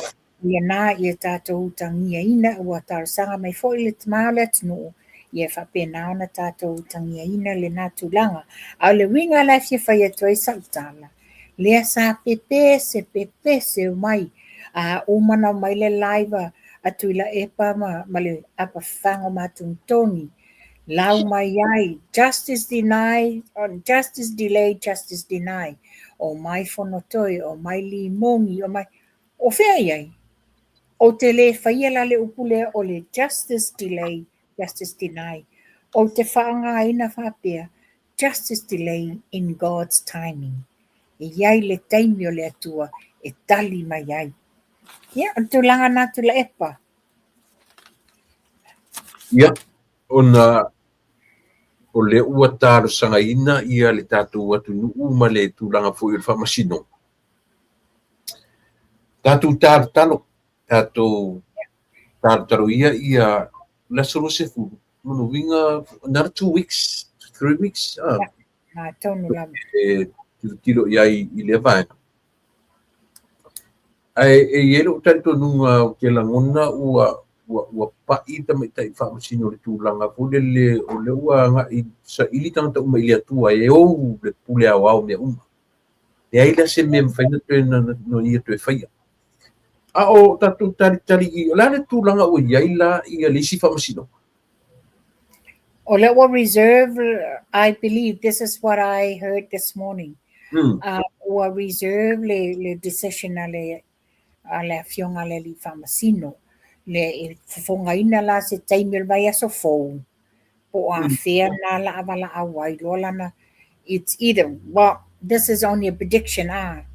[SPEAKER 2] ia na ia tatou utagiaina, ua talosaga mai foi le tama o le atunuu, ia e faapena ona tatou utagiaina lena tulaga. A o le uiga la e fia fai atu ai sau tala, lea sa pepese pepese mai, a uma ona omai le live a Tuilaepa ma le apafafago matonitoni, lau mai ai, justice denied, justice delayed, justice denied. O mai Fonotoe, o mai Limogi, o mai... O fea i ai? Ou te le faia la le upu lea o le justice delay, justice denied. Ou te faaaogaina faapea, justice delay in God's timing. E i ai le taimi o le Atua e tali mai ai. Ia, o le tulaga lena Tuilaepa.
[SPEAKER 1] Ia, ona o lea ua talosagaina ia le tatou atunuu ma le tulaga foi o le faamasinoga. Tatou talotalo, tatou talotalo ia ia le aso 20, lona uiga another 2 weeks, 3 weeks.
[SPEAKER 2] Ah, tonu lava.
[SPEAKER 1] E tilotilo i ai i lea vaega. Ae e i ai lou talitonuga ou te lagona ua pai tamaitai faamasino i le tulaga foi lele o lea ua agai saili tagata uma i le Atua e ou le pule aoao mea uma. Leai la se mea e mafai ona toe na ia toe faia. A o tatou talitali i, o le a le tulaga ua i ai la ia le isi faamasinoga?
[SPEAKER 2] O lea ua reserve, I believe this is what I heard this morning. Ua reserve le decision a le Afioga a le Alii Faamasino. Le e fofogaina la se taimi o le vaiaso fou, po o afea na la valaau ai loa lana, it's either, well, this is only a prediction, ah,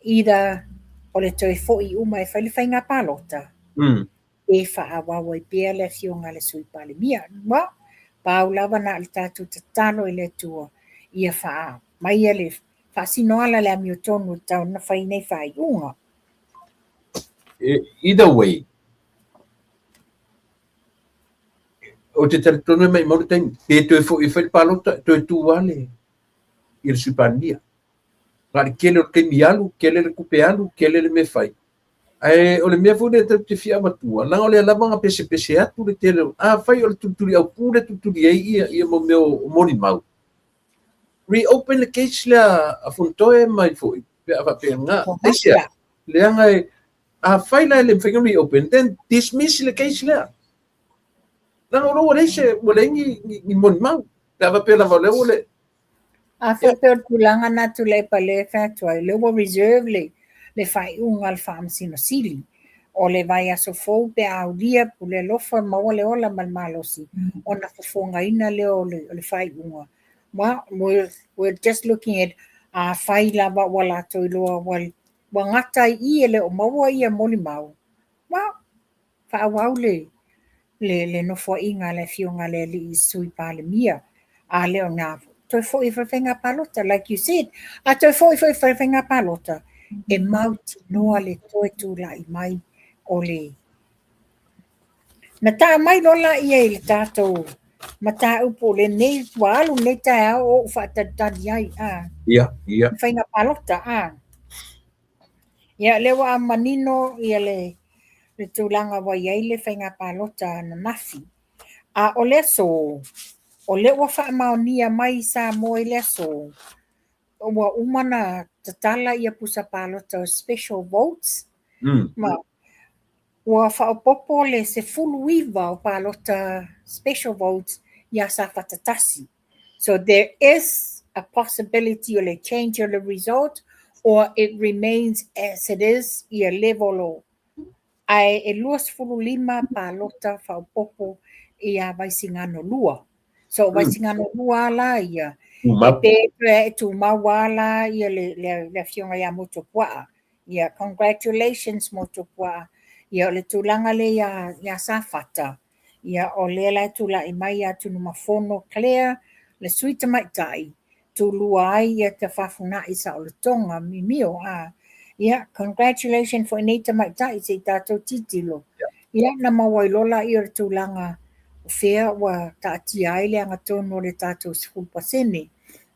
[SPEAKER 2] either o le toe foi uma e fai le faiga palota, pe faaauau ai pea le Afioga a le Sui Palemia. Well, pau lava na o le tatou tatalo i le Atua, ia faa mai le faasinoala le amiotonu e tatau ona fai nei faaiuga.
[SPEAKER 1] Either way, o te talitonu e maumau le taimi, pe toe foi e fai le palota, toe tu lava le, ia le Sui Palemia. Na o le tele o le taimi alu, tele le tupe alu, tele le mea fai. Ae o le mea foi lea tatou te fia avatua, leaga o lea lava na pesepese atu le tele o, afai o le tulituli autu lea e tulituli ai ia, ia mo mea o molimau, reopen le case lea a Fonotoe mai foi, pe a faapena. Aisea? Leaga e, afai la e le mafai ona reopen, then dismiss le case lea. Leaga o lea ua leai se, ua leai ni, ni, ni molimau. Pe a faapea lava o lea ua le,
[SPEAKER 2] A faapea o le tulaga na Tuilaepa lea e fai atu ai, lea ua reserve le, le faaiuga a le Faamasino Sili o le vaiaso fou pe a aulia pule alofa maua le ola ma le malosi ona fofogaina lea o le, o le faaiuga. Well, we're just looking at afai lava ua latou iloa ua, ua gata ai i i e le o maua ia molimau, well, faaauau le le le nofoaiga a le Afioga a le Alii Sui Palemia, a le o na toe foi i le faiga palota, like you said, a toe foi foi i le faiga palota, e mautinoa le toe tulai mai o le. Na taa mai loa laia i le tatou mataupu o lenei, ua alu lenei taeao o ou faatalitali ai, a.
[SPEAKER 1] Ia, ia.
[SPEAKER 2] Faiga palota, a. Ia, lea ua manino ia le le tulaga ua i ai le faiga palota ananafi. A o le aso, o lea ua faamaonia mai i Samoa i le aso, ua uma na tatala ia pusa palota o special votes, ma ua faaopoopo le 19 o palota special votes ia Safata 1. So there is a possibility o le change o le result or it remains as it is ia level o ae e 25 palota faaopoopo ia Vaisigano 2. So Vaisigano 2 a la ia e pe e tumau a la ia le, le, le afioga ia Motuopuaa. Ia congratulations Motuopuaa. Ia o le tulaga lea ia, ia Safata. Ia o lea la e tulai mai ia Tunumafono Clare, le sui tamaitai, tulua ai ia Tafafuna'i Saolotoga mimio a. Ia, congratulations foi nei tamaitai se i tatou tilotilo. Ia, na maua ai loa laia o le tulaga o fea ua taatia ai le agatonu o le tatou 10%.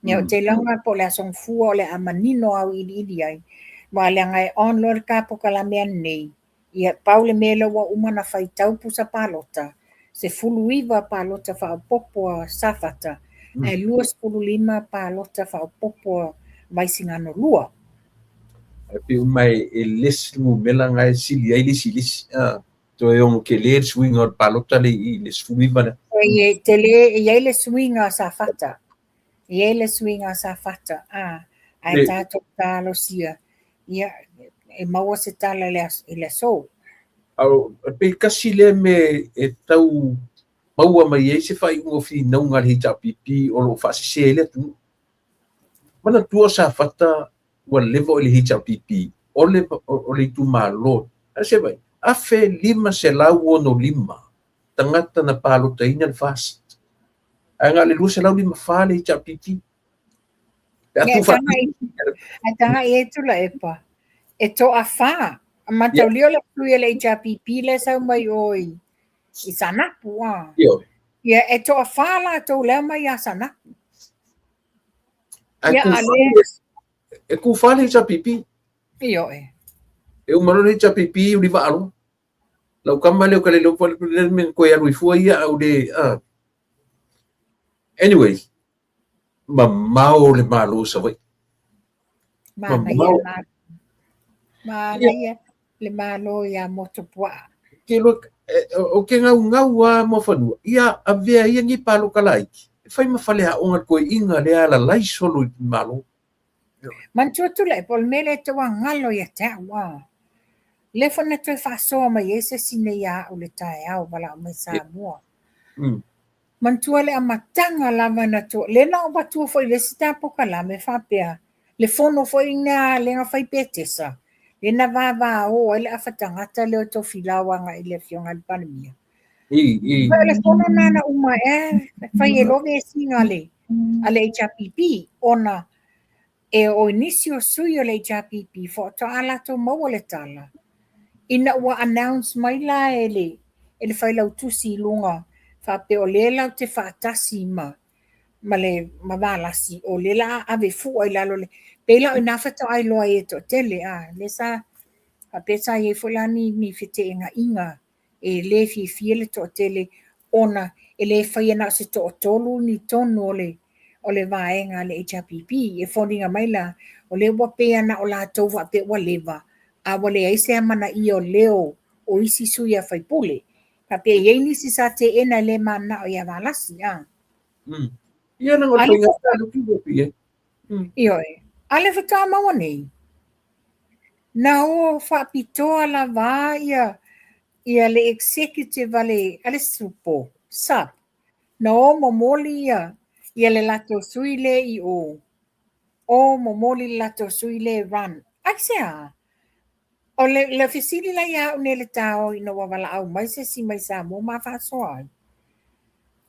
[SPEAKER 2] Ia, ou te iloa po o le Aso Gafua o le a manino auiliili ai, aua leaga e on loa le ta polokalame ananei, Ia, pau le mea lea ua uma ona faitau pusa palota, 19 palota faaopoopo a Safata, ae 25 palota faaopoopo a Vaisigano 2.
[SPEAKER 1] Ae pei uma e less le numera na e sili ai le isi i le isi. Toe ono tele le suiga o le palota lea i le 19 lea.
[SPEAKER 2] E tele, e i ai le suiga a Safata. E i ai le suiga a Safata, a, ae tatou talosia, ia, e maua se tala i le aso.
[SPEAKER 1] E pei tasi lea mea e tau maua mai ai se faaiuga o finauga a le HRPP o lo o faasese ai le atunuu. Manatua o Safata ua leva o i le HRPP, o le, o le itumalo, ae se vai, 1565 tagata na palotaina le FAST. Ae na o le 254 le HRPP.
[SPEAKER 2] Pe a tu Ae tagai e Tuilaepa, e toafa. Mataulia o le sui o le HRPP lea sau mai o i, i Saanapu. A. Ia, e toafa latou lea mai ia Saanapu.
[SPEAKER 1] Ae Ia, a le... E tufa le HRPP.
[SPEAKER 2] Ioe.
[SPEAKER 1] E uma loa le HRPP uli vaa loa. Lau tama lea o ka le iloa le mea na toe alu ai fua ia a ua le a. Anyway, mamao le Malo o Savaii.
[SPEAKER 2] Manaia le Malo. Manaia le Malo ia Motuopuaa.
[SPEAKER 1] Ke loa, o ke gaugau a Muafanua, ia avea ia nei paloka laiti, e fai ma faleaoga le toeaiina lea e alalai solo i le Malo.
[SPEAKER 2] Manatua Tuilaepa, o le mea lea e tau galo ia te au a. Lea foi na toe faasoa mai ai se isi nei ia au le taeao valaau mai Samoa. Manatua le amataga lava na to, lea na ou avatua foi i le isi ta polokalame faapea, le fono foi lena lea na fai Petesa, lea na vavao ai le afa tagata lea o Tofilau agai i le afioga i le Palemia. O le fono lena na uma ea fai ai loa vesiga a le, a le HRPP, ona e o nisi o sui o le HRPP faatoa latou maua le tala, ina ua announce mai la e le, e le failautusi i luga faapea o lea latou te faatasi ma, ma le ma Valasi, o lea la a ave fua i lalo le. Pei la o ina faatoa iloa ai e toatele, a, lea sa faapea sa i ai foi la ni feteenaiga e le fiafia le toatele ona e le faia na o se toatolu ni tonu o le vaega a le HRPP. E foliga mai la, o lea ua pei na o latou faapea ua leva, a ua leai se amanaia o leo o isi sui a faipule. Faapea e i ai nisi sa teena e le mananao ia Valasi, a.
[SPEAKER 1] Ia na o le faiga le i.
[SPEAKER 2] Ioe. A le faatoa maua nei, na o faapitoa lava ia le executive a le SUPO, SUP, na o momoli ia le latou sui le i o, o momoli le latou sui le run. Aisea? O le fesili la ia au nei le tao ina ua valaau mai se isi mai Samoa ma faasoa ai.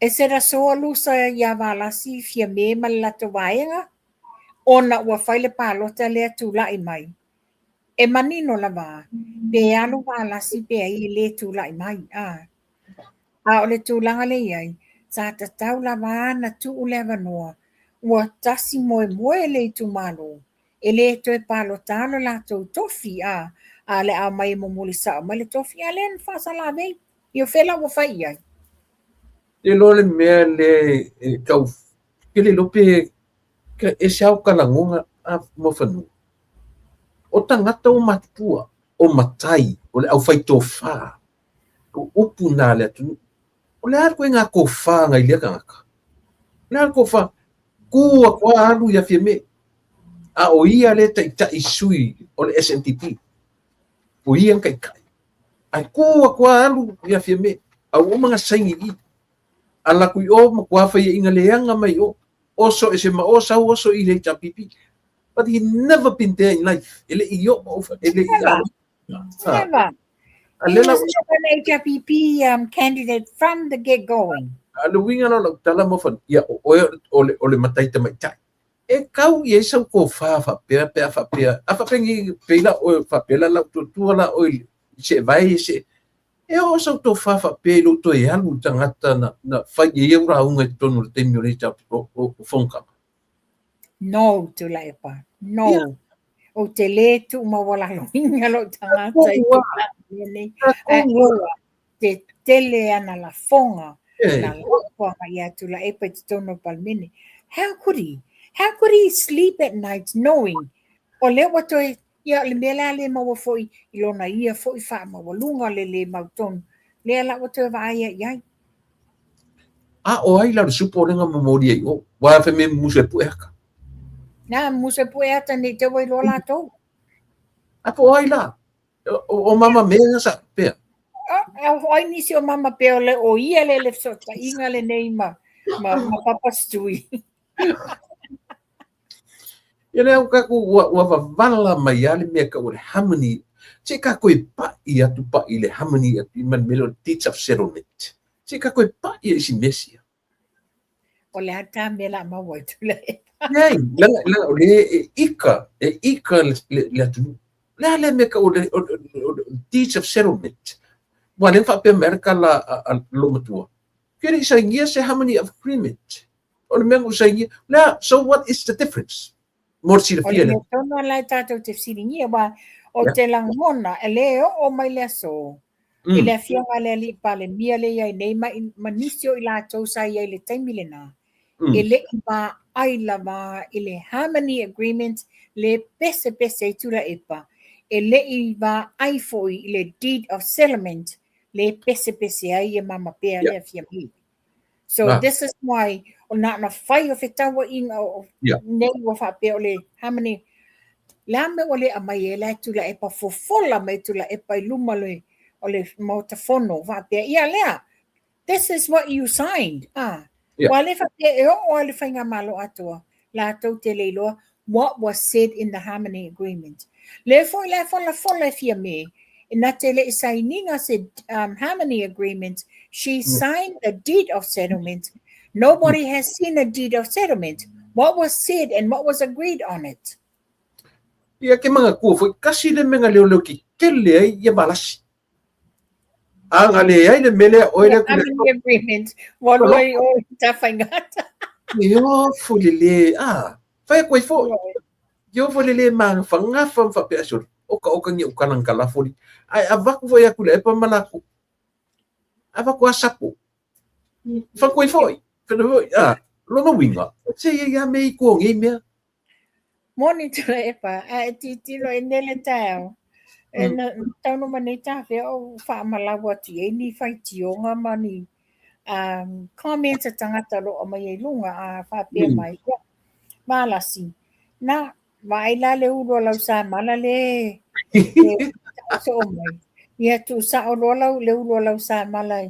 [SPEAKER 2] E se aso lusa ia Valasi Fiame ma le latou vaega, ona ua fai le palota lea tula'i mai. E manino lava, pe alu Valasi pe ai e le tula'i mai. A. A o le tulaga le iai, sa tatau lava na tuu le avanoa, ua tasi moemoe le itumalo, e le toe palota lo latou tofi, a, a le a mai e momoli sao mai le tofi, a lea na faasalavei. Ia fela ua fai i ai.
[SPEAKER 1] Te loa le mea le e tau ke le lope ka e se au kalagonga a mo fanua. O tangata o matutua, o matai, o le au whai tōwhā, o upu nā le atunu. O le a koe ngā kōwhā ngai lea kangaka. O le a kōwhā, kua kua alu ia fia me. A o ia le taitai sui o le SNDP. O ia kai kai. Ai kua kua alu ia fia me. Au o mga saingi i. Ala kui o ma kua whai inga leanga mai o. Oso e se ma o sau oso i le HRPP. But he never been there in life. Ele i o ele i
[SPEAKER 2] a. Never. He was never an HRPP candidate from the get-going.
[SPEAKER 1] A le winga la tala mo fan ia o o le matai tamai tai. E kau i e sau ko fa fa pea pea fa pea. A fa pengi peila o fa pela la tu tu la o se vai se e o sau to fa fa pe lo to e alu tangata na fai e ura unga i tonu le taimi o le o o fonka.
[SPEAKER 2] No, Tuilaepa. No. Yeah. O te le tu mawalalo inga lo tangata i te nei. Te tele ana la fonga. Na lafoga ia Tuilaepa i te tonu o Palmene. How could he? How could he sleep at night knowing o lea ua toe ia le mea lea le maua foi i lona ia foi whaamaualuga le le mautonu. Lea la ua toe vaai ai ai.
[SPEAKER 1] A o ai la le supo lenga momori ai o. Wa fe me musu e pu e haka.
[SPEAKER 2] Nā, musu e pu e ata nei te wai loa lātou.
[SPEAKER 1] A po ai la. O mama mea sa pea.
[SPEAKER 2] A o ai nisi o mama pea o le o ia le le fesootaiga lenei ma Papa Stewie.
[SPEAKER 1] Ia le au kaku ua wavala mai a le mea ka o le harmony. Se ka koe pa'i atu pa'i le harmony atu i man mele o deeds of settlement. Se ka koe pa'i e isi mesia.
[SPEAKER 2] O le ata me la maua i tula e.
[SPEAKER 1] Nei, langa, langa, o le e ika le atunu. Le a le mea ka o le deeds of settlement. Wa le whaapea mea ka la a lo matua. Kere i saingia se harmony of agreement. O le mea ngu saingia. Le so what is the difference? Mo le silafia
[SPEAKER 2] le. O le mea tonu ala e tātou te fesilingia, wa o te langona, e le o mai le aso. I le afioga le alii Palemia le iai nei ma nisi o i latou sa iai le taimi lena. E le i vaai lava i le Harmony Agreement le pese pese ai Tuilaepa. E le i vaai foi i le Deed of Settlement le pese pese ai ia mama pea le Fiame. So this is why o na na fai o fetauaiga o nei ua faapea o le harmony le a mea ua le aumai ai la e Tuilaepa fofola mai Tuilaepa i luma o le Maota Fono faapea ia lea this is what you signed ah ua le faapea e oo lava i le faigamalo atoa latou te le iloa what was said in the harmony agreement. Le foi la folafola e Fiame, e na te le i sainiga se harmony agreement, she signed the deed of settlement. Nobody has seen a deed of settlement. What was said and what was agreed on it?
[SPEAKER 1] Ia ke manga kua foi, kasi le menga leo leo ki kele ai ia Valasi. A nga le ai le mele o le
[SPEAKER 2] harmony agreement. Wa loi o ta whaingata.
[SPEAKER 1] Io fo le le, ah, whai koe fo. Iofa le le magafagafa ma faapea sole, oka oka ni ukala na kalafoli. Ae avaku foi aku le epa malaku. Avaku asapo. Whakoi foi. Whakoi foi. Ah, lona winga. Se ia ia me i kua ngei mea.
[SPEAKER 2] Moni tula epa, a e titilo e nele taeao. E na taunu ma nei tāwhea o whaamalawa atu i ni whaitionga ma ni comments a tangata loa mai e lunga a whapea mai. Ia, malasi. Na, vaai la le ulu o lau samala le le soo mai. Ia tu sao loa lau le ulu o lau samala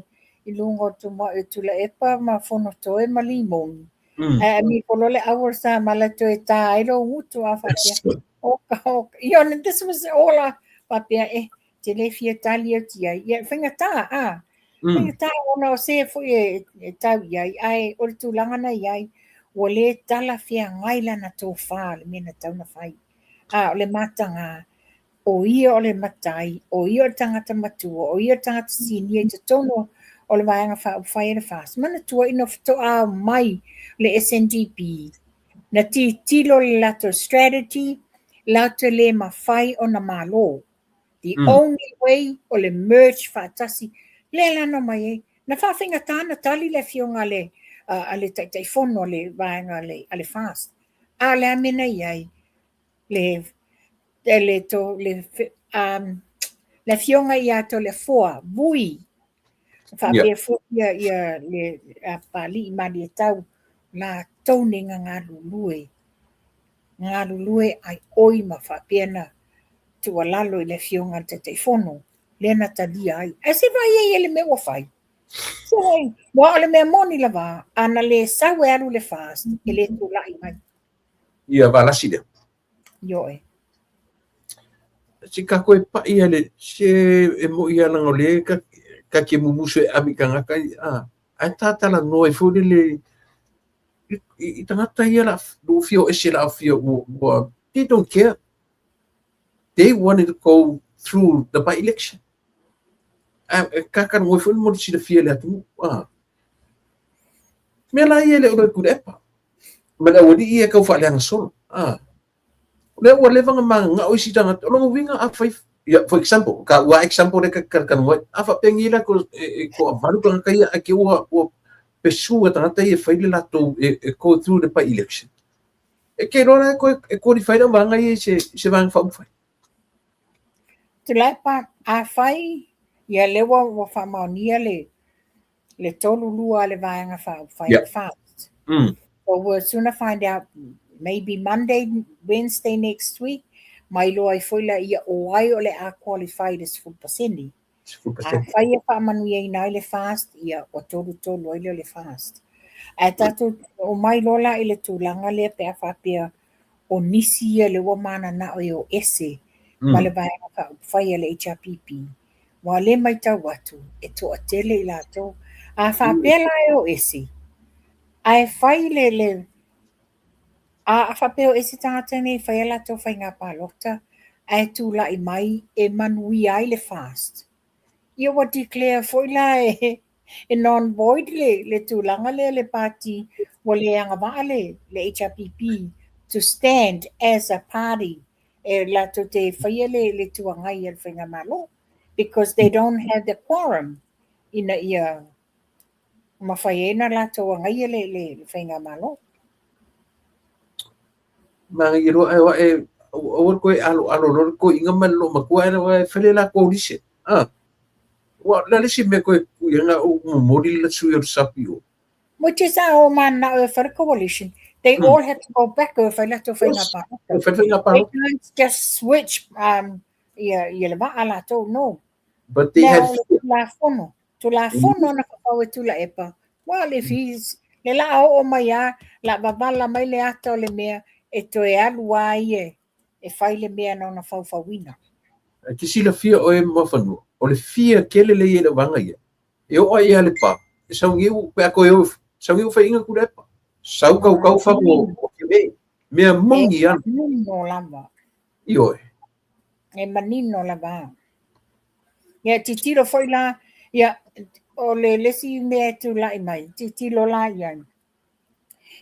[SPEAKER 2] i lunga o tuma e tula epa ma fono toe ma limoni. Ae mi polo le au o samala toe tā ai lo gutu a faapea. Oka, oka. Ia, this was all a faapea e te le fia tali atu i ai. Ia, faigata, a. Faigata ona o se foi e tau i ai, ae o le tulaga na i ai, ua le talafeagai lana tofā le mea na tau na fai. A, o le mataga, o ia o le matai, o ia o le tagata matua, o ia o le tagata sinia i totonu o le Vaega Faaupufai a le FAST. Manatua ina faatoa mai le SNDP, na tilotilo le latou strategy, latou le mafai ona malo. The only way o le merge faatasi, lea la na mai ai. Na faafaigata na tali le afioga a le Taitaifono a le vaega a le FAST. A o le a mea na i ai? Le, le, to, le, le afioga ia Toleafoa, Vui, faapea foi ia, ia le Papalii Malietau, latou nei na galulue, galulue ai oi ma faapea na tuualalo i le afioga a le Taitaifono, lea na talia ai. Ae se vaai ai e le mea ua fai. Se vaai, aua o le mea moni lava, ana le sau e alu le FAST, e le tulai mai.
[SPEAKER 1] Ia valasi lea.
[SPEAKER 2] Ioe.
[SPEAKER 1] Se ka koe pai ale se e mo ia langa le ka ka ke mumusu e ami kangaka i a ai tātala noa i fo le i tangata ia la lo fio ese la fio ua they don't care. They wanted to go through the by election. A ka ka ngoi fo mo sila fia le atu a mea la ia le o le kure epa. Ma le awali ia kau whaaleanga solo. A le ua leva nga manga o isi tangata o longa winga a fai ya, for example ka ua example le ka ka ka ngoi a fa pengi la ko e, ko avalu ka ka ia a ke ua ua pesu a tangata ia fai le latou e go through the by election e ke rora e ko e qualify la vanga ia se se vanga fa ufai.
[SPEAKER 2] Tuilaepa, a fai ia lea ua ua faamaonia le tolu lua a le Vaega Faaupufai FAST. So we'll soon find out maybe Monday, Wednesday next week, mai loa ai foi la ia o ai o le a qualify le 10%.
[SPEAKER 1] 10%.
[SPEAKER 2] A fai e faamanuiaina ai le FAST, ia ua tolu tolu ai lea o le FAST. Ae tatou o mai loa la i le tulaga lea pe a faapea o nisi ia le ua mananao e o ese ma le Vaega Faaupufai a le HRPP. Ua le matau atu e toatele i latou. A faapea la e o ese, ae fai le, le a faapea o ese tagata nei e fai a latou faiga palota, ae tulai mai e manuia ai le FAST. Ia ua declare foi la e non void le tulaga lea le party ua le agavaa le HRPP to stand as a party e latou te faia le Itu Agai a le Faigamalo because they don't have the quorum ina ia mafai ai ona latou agaia le Faigamalo.
[SPEAKER 1] Manga i roa e wa e aua koe alo alo lolo koe inga mai lo makua e wa e fele la coalition. Ah. Wa la le si me koe ku ia o momori la sui o sapi o.
[SPEAKER 2] Which is our mana'o e fai le coalition. They all had to go back e fai latou faiga palota.
[SPEAKER 1] E fai faiga
[SPEAKER 2] They
[SPEAKER 1] palota.
[SPEAKER 2] can't just switch ia le vaa latou, no.
[SPEAKER 1] But they
[SPEAKER 2] Now,
[SPEAKER 1] had
[SPEAKER 2] o le Tulafono. Tulafono na whakau e Tuilaepa. Well, if he's, le la o mai a, la wavala mai le ata o le mea, e toe alu a ia e fai le mea na ona faufauina.
[SPEAKER 1] E te silafia oe Muafanua, o le fia kele le ia le vanga ia. E o ai ia le pa, e sau ngiu pe a koe o, sau ngiu whai inga kurepa. Sau kau kau wha o ke me. Mea mongi
[SPEAKER 2] E
[SPEAKER 1] ana.
[SPEAKER 2] manino lava.
[SPEAKER 1] I oe.
[SPEAKER 2] E manino lava. Ia titilo foi la, ia o le lesi mea e tula'i mai, titilo la i ai.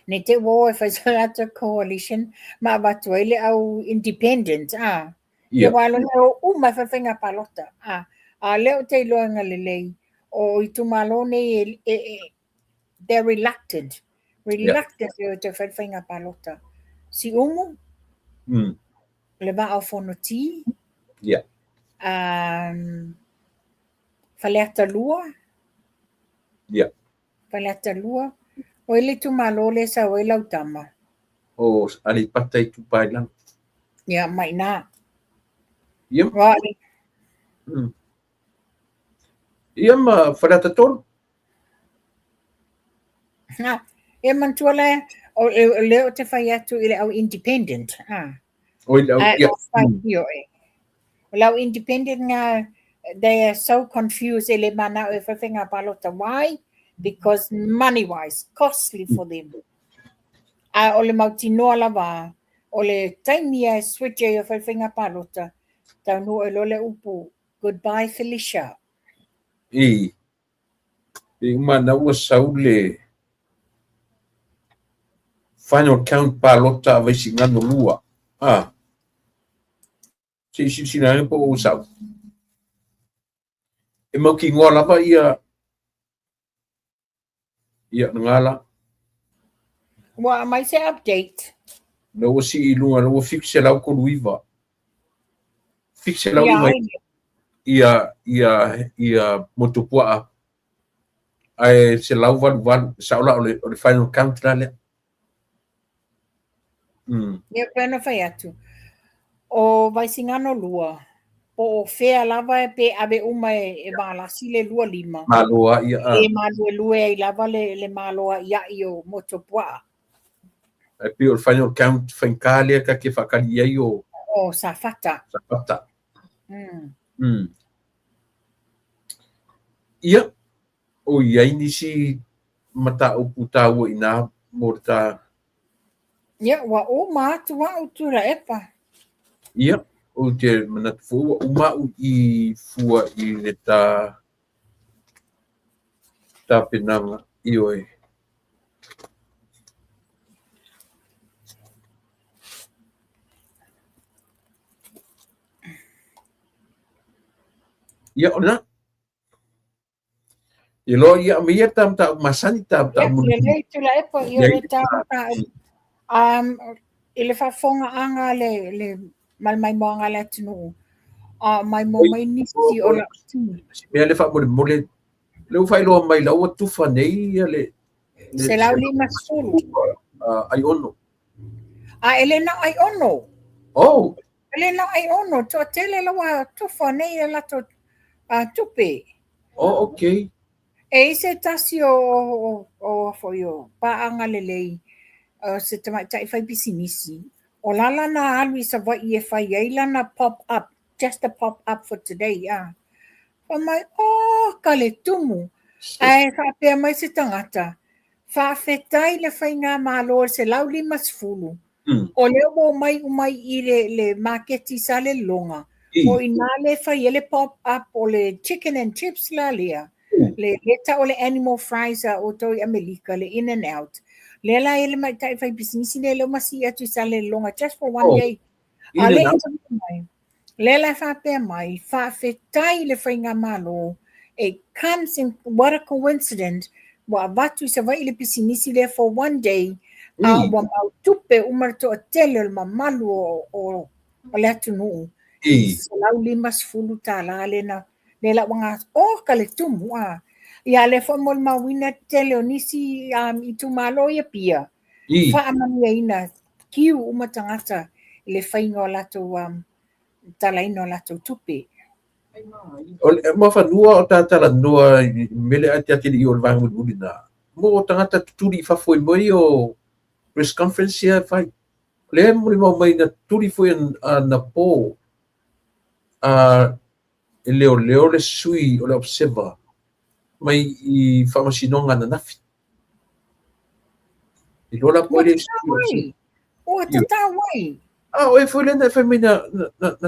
[SPEAKER 2] Ne te ua o e fai sa latou coalition ma avatu ai le au independent, a. Ia aua o lea o uma e fai faiga palota, a. A o lea ou te iloaina lelei, o itumalo nei e, e, they're reluctant. Reluctant yeah. e o te fai faiga palota. Siumu, le Vaa o Fonoti, Faleata 2, Faleata 2. O ai le itumalo lea e sau ai lau tama?
[SPEAKER 1] O Aleipata Itupa i Lalo.
[SPEAKER 2] Ia, ma i ina.
[SPEAKER 1] Ia. Ia ma Faleata 3.
[SPEAKER 2] Ha, e manatua lea, o lea ou te fai atu i le au independent. Ha.
[SPEAKER 1] O i le au, ia.
[SPEAKER 2] O le au independent nga, they are so confused e le mana'o e fai faiga palota. Why? Because money wise, costly for them. A o le mautinoa lava, o le taimi e switch ai o fai faiga palota, taunuu ai loa le upu, goodbye Felicia.
[SPEAKER 1] I, e uma na ua sau le final count palota a Vaisigano 2. Ah. Se i silasila ane po o ua sau. E mautinoa lava ia ia lena la.
[SPEAKER 2] Ua aumai se update.
[SPEAKER 1] Na ua sii i luga, na ua 739. 709 ia ia ia Motuopuaa ae 188 sao la o le final count la lea.
[SPEAKER 2] Ia pei ona fai atu, o Vaisigano 2, po o fea lava pe ave uma e Valasi le 25.
[SPEAKER 1] Malo a ia.
[SPEAKER 2] E maluelue ai lava le malo a'ia'i o Motuopuaa.
[SPEAKER 1] Ae pei o le final count faigata lea ta te faatali i ai o
[SPEAKER 2] O Safata.
[SPEAKER 1] Safata. Ia, o i ai nisi mataupu taua i ina mo le ta.
[SPEAKER 2] Ia, ua uma atu a'u Tuilaepa.
[SPEAKER 1] Ia, ou te manatu foi ua uma a'u i fua i le ta tapenaga, ioe. Ia, o lena. I loa ia me ia ta mataupu masani ta mataupu
[SPEAKER 2] mulimuli. Ia, lelei Tuilaepa, ia le ta mataupu. I le faafofogaaga a le ma le maimoaga a le atunuu, a maimoa mai nisi o lau
[SPEAKER 1] tu. Si mea le faamolemole, le ua faailoa mai la ua tufa nei ia le
[SPEAKER 2] 150.
[SPEAKER 1] Aiono.
[SPEAKER 2] A e le na o Aiono.
[SPEAKER 1] Oh.
[SPEAKER 2] E le na o Aiono, toatele la ua tufa nei ia latou tupe.
[SPEAKER 1] Oh, okay.
[SPEAKER 2] E i ai se tasi o foi o paaga lelei, o se tamaitai fai pisinisi, o la lana alu i Savaii e fai ai lana pop up, just a pop up for today, a. Fai mai, oh, ka le tumu. Ae faapea mai se tagata, faafetai le faigamalo i le 150, o lea ua omai uma i le maketi i Salelologa, o i ina lea e fai ai le pop up o le chicken and chips la lea, le lea tau o le animal fries a outou i Amelika, le in and out. Lea la e i ai le tamaitai fai pisinisi lea, lea ua masii atu i Salelologa just for one day. A lea e mai, lea la e faapea mai, faafetai le faigamalo, it comes in, what a coincidence, ua avatu i Savaii le pisinisi lea for one day, a ua mau tupe uma le toatele o le mamalu o le atunuu, i $150 lea na, lea la ua ga, o ka le tumu, a. Ia lea foi molimauina tele o nisi itumalo i Apia, faamanuiaina, kiu uma tagata i le faiga o latou talaina o latou tupe.
[SPEAKER 1] O le mafanua o ta talanoa i mele ae te atili i o le vaega mulimuli na. Mo tagata tutuli i fafo i moe o press conference ia e fai. O lea e molimau mai na tutuli foi anapo a e leoleo le sui o le observer mai i faamasinoga ananafi. I loa la po le
[SPEAKER 2] sui. Ua tatau ai.
[SPEAKER 1] A o e foi lena e fai mai na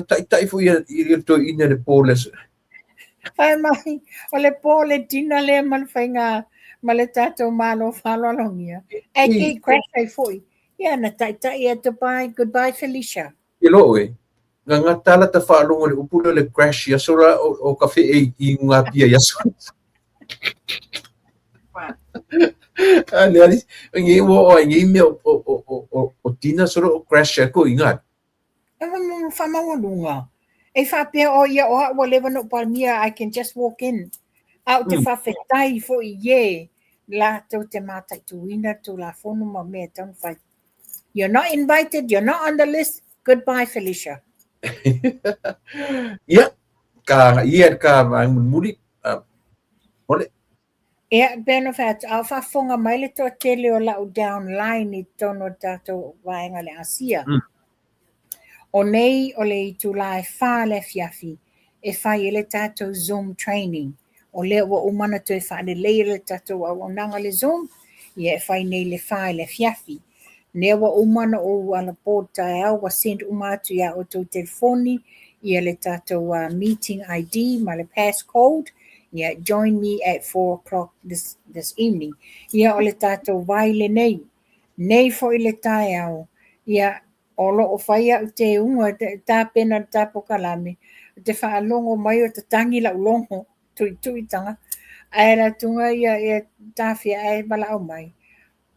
[SPEAKER 1] taitai foi i le toeaina le po le
[SPEAKER 2] Fai mai, o le po le dinner lea ma le faiga, ma le tatou Malo faaaloalogia, ae gate crash ai foi. Ia na taitai atu bye, goodbye Felicia.
[SPEAKER 1] E lo oe, nga nga tala ta faalogo le upu lea o le crash i aso la o ka fe e i ngā pia i aso. A le ali, ngi wo o ngi me o tina solo o crash a ko inga.
[SPEAKER 2] Faamaualuga. E faapea o ia o au ua leva ona ou Palemia, I can just walk in. A ou te faafetai foi i e latou te mataituina le Tulafono ma mea e tatau ona fai. You're not invited, you're not on the list, goodbye Felicia.
[SPEAKER 1] Ia, ka ia ka mulimuli, ole.
[SPEAKER 2] Ia, e pei ona fai atu, a o faafofoga mai le toatele o lau downline i totonu o le tatou vaega o le Asia. O nei o le itula e 4 le afiafi e fai ai le tatou Zoom training. O lea ua uma ona toe faaleleia le tatou auaunaga le Zoom, ia e fai nei le 4 i le afiafi. Lea ua uma ona ou alapo i le taeao ua send uma atu ia outou telefoni ia le tatou meeting ID ma le passcode. Ia join me at 4 o'clock this evening. Ia o le tatou vai lenei. Nei foi le taeao. Ia o lo o fai au teuga tapena le tapokalame. O te faalogo mai o tatangi lau logo tuitui tanga. Ae la tunga ia e tafia ae valaau mai.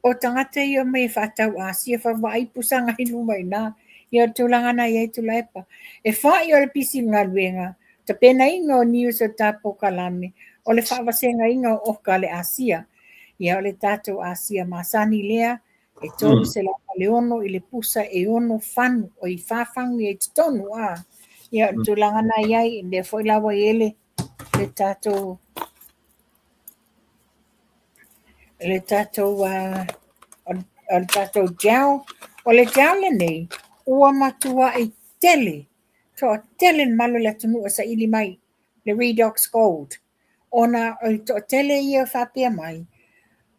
[SPEAKER 2] O tagata ia mai e faatau Asia fa vaai pusaga i luma i ina. Ia o le tulaga na i ai Tuilaepa. E fai o le pisi i le galuega, tapenaina o news o tapokalame, o le faavasegaina o oka le Asia. Ia o le tatou Asia masani lea, e 306 i le pusa e 6 fanu, o i 4 fagu i ai totonu. Ia o le tulaga na i ai, lea foi la ua i ai le tatou le tatou o le tatou gel. O le gel lenei ua matuai tele, toatele le mamalu o le atunuu e saili mai le Redox Gold. Ona o le toatele ia faapea mai,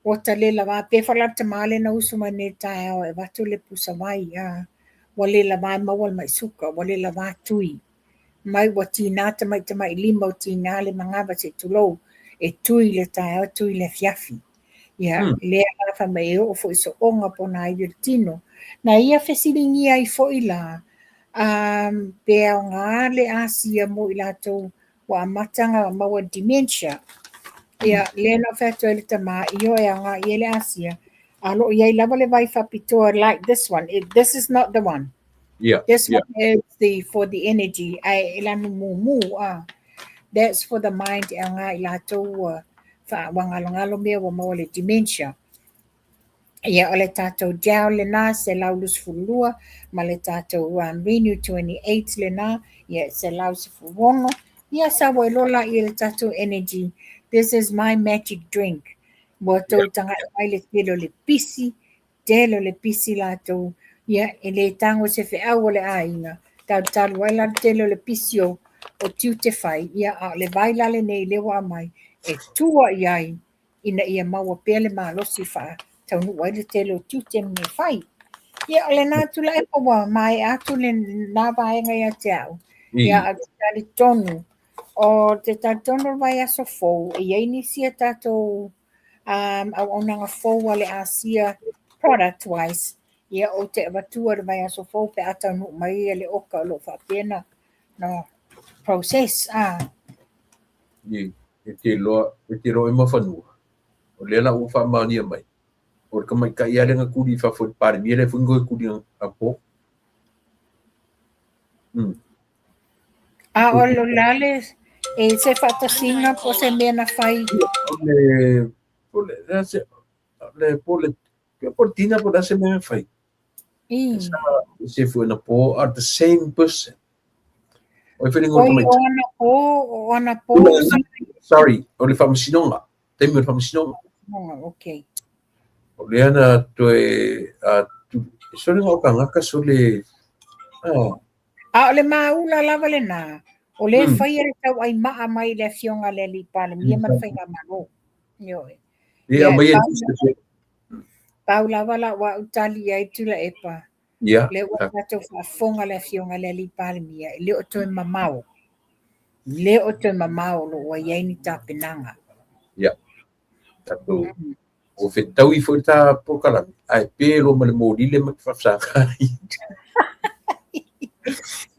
[SPEAKER 2] ua ta le lava pe fa la tama le na usu mai nei taeao e avatu le pusa vai, ua le lava e maua le mai suka, ua le lava tui. Mai ua tina tamai tamai lima o tina le manava se tulou, e tui le taeao, tui le afiafi. Ia, lea la fa mai e oo foi soonga pona ai le tino. Na ia fesiligia ai foi la, pe aoga le Asia mo i latou ua amata maua dementia. Ia, lea na fai atu ai le tama, ioe e aoga i le Asia, a lo o i ai lava le vai faapitoa like this one. This is not the one. This one is the for the energy. Ai e lanu mumu. That's for the mind e aoga i latou ua whangalongalo mea ua maua le dementia. Ia o le tatou gel lena 122 ma le tatou Renew 28 lena ia 116. Ia sa ua iloa la ia le tatou energy. This is my magic drink. Ua tou tagai mai le tele o le pisi, tele o le pisi latou. Ia e le tango se feau o le aiga. Talutalu ai la le tele o le pisi o tiute fai. Ia a o le vai la lenei le ua aumai e tua i ai ina ia maua pea le malosi fa taunuu ai le tele o tiute me fai. Ia o lena Tuilaepa ua maea atu lena vaega ia te au. Ia a te talitonu. O te talitonu o le vaiaso fou, e i ai nisi a tatou auaunaga fou a le Asia product wise. Ia o te avatua le vaiaso fou pe a taunuu mai ia le oka o lo o faapea na process.
[SPEAKER 1] I, e te loa, e te loa e mafanua. O lea la ua faamaonia mai. O le tamaitai lava lea na tuli i fafo i le Palemia lea foi na toe tuli anapo.
[SPEAKER 2] A o lo la le e se faatasiga po o se mea na fai.
[SPEAKER 1] O le po le le se le po le po le tina po le a se mea na fai. Sa se foi anapo are the same person. O e feeling o
[SPEAKER 2] Oi, o
[SPEAKER 1] tamaitai.
[SPEAKER 2] anapo, o anapo.
[SPEAKER 1] Sorry, o le faamasinoga. Taimi o le faamasinoga.
[SPEAKER 2] Okay.
[SPEAKER 1] O lea na toe sole o kangaka sole
[SPEAKER 2] A o le maula lava lena, o le faia le tau ai maa mai le afioga le alii Palemia ma le faigamalo. Ioe.
[SPEAKER 1] Ia mai e
[SPEAKER 2] pau lava la ua au tali ai Tuilaepa.
[SPEAKER 1] Ia.
[SPEAKER 2] Le ua tatou faafofoga le afioga le alii Palemia, e le o toe mamao. Le o toe mamao o lo o ua i ai ni tapenaga.
[SPEAKER 1] Ia. Tatou ua fetaui foi le ta polokalame, ae pe loa ma le moli le ma te faafesaga ai.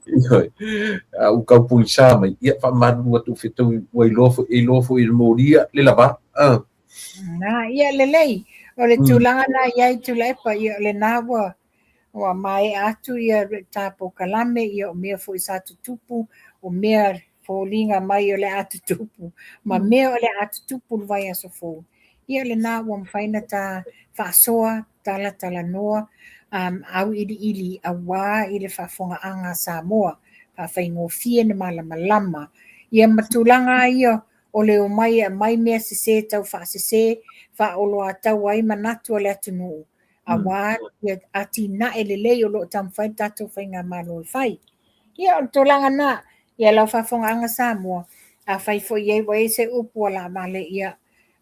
[SPEAKER 1] Ioe. A ua tau pogisa mai, ia faamalulu atu ua fetaui, ua iloa foi, e iloa foi e le moli le lava. Ah.
[SPEAKER 2] Na, ia lelei. O le tulaga na i ai Tuilaepa, ia o lena ua ua maea atu ia le ta polokalame, ia o mea foi sa tutupu, o mea foliga mai o le a tutupu, ma mea o le a tutupu le vaiaso fou. Ia lena ua mafai ona ta faasoa, talatalanoa, auiliili aua i le faafofogaaga a Samoa, faafaigofie na malamalama. Ia ma tulaga ia o le omai e aumai mea sese tau faasese, faaoloatau ai manatu o le atunuu, aua ia atinae lelei o lo o taumafai le tatou faigamalo e fai. Ia o le tulaga na, ia lau faafofogaaga Samoa, afai foi i ai ua i ai se upu ua laavale, ia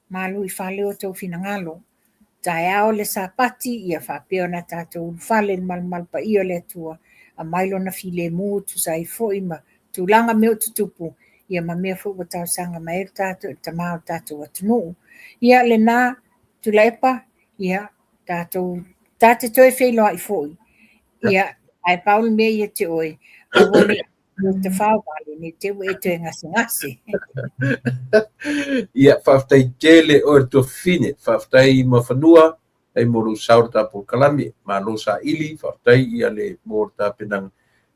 [SPEAKER 2] malu i fale o outou finagalo. Taeao le Sapati, ia faapea ona tatou ulufale i le malumalu paia o le Atua, aumai lona filemu e tusa ai foi ma tulaga mea o tutupu, ia ma mea foi ua talosaga mai ai le tatou, le Tama o le tatou atunuu. Ia lena, Tuilaepa, ia tatou ta te toe feiloai foi. Ia, ae pau le mea ia te oe, aua ne i tafao vale, ne i te i ua e toe gasegase.
[SPEAKER 1] Ia, faafetai tele oe le tuafafine, faafetai Muafanua, faafetai mo lou sao i le ta polokalame, malo saili, faafetai ia le mo le tapenaga.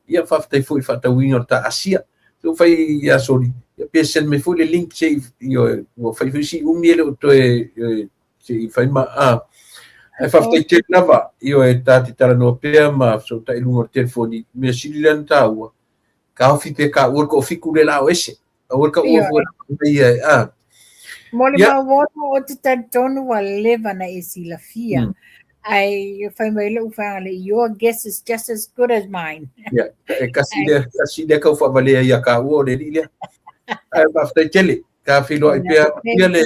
[SPEAKER 1] Ia, faafetai foi i le faatauina o le ta Asia. Se ua fai ia Soli, ia pe send mai foi le link se i, ua fai foi si umi e le o toe se i fai ma a. Ae faafetai tele lava, ioe, ta te talanoa pea ma fesootai i luga o le telefoni, mea sili lea ona taua, taofi pe taua le toafitu lea o le a o ese. Aua le taua fua ia e a.
[SPEAKER 2] Mo le mauono ou te talitonu ua leva na e silafia. Ae fai mai lou faale, your guess is just as good as mine.
[SPEAKER 1] Ia, e kasi lea kau faavalea ia taua o le alii lea. Ae faafetai tele. Ta feiloai pea ia le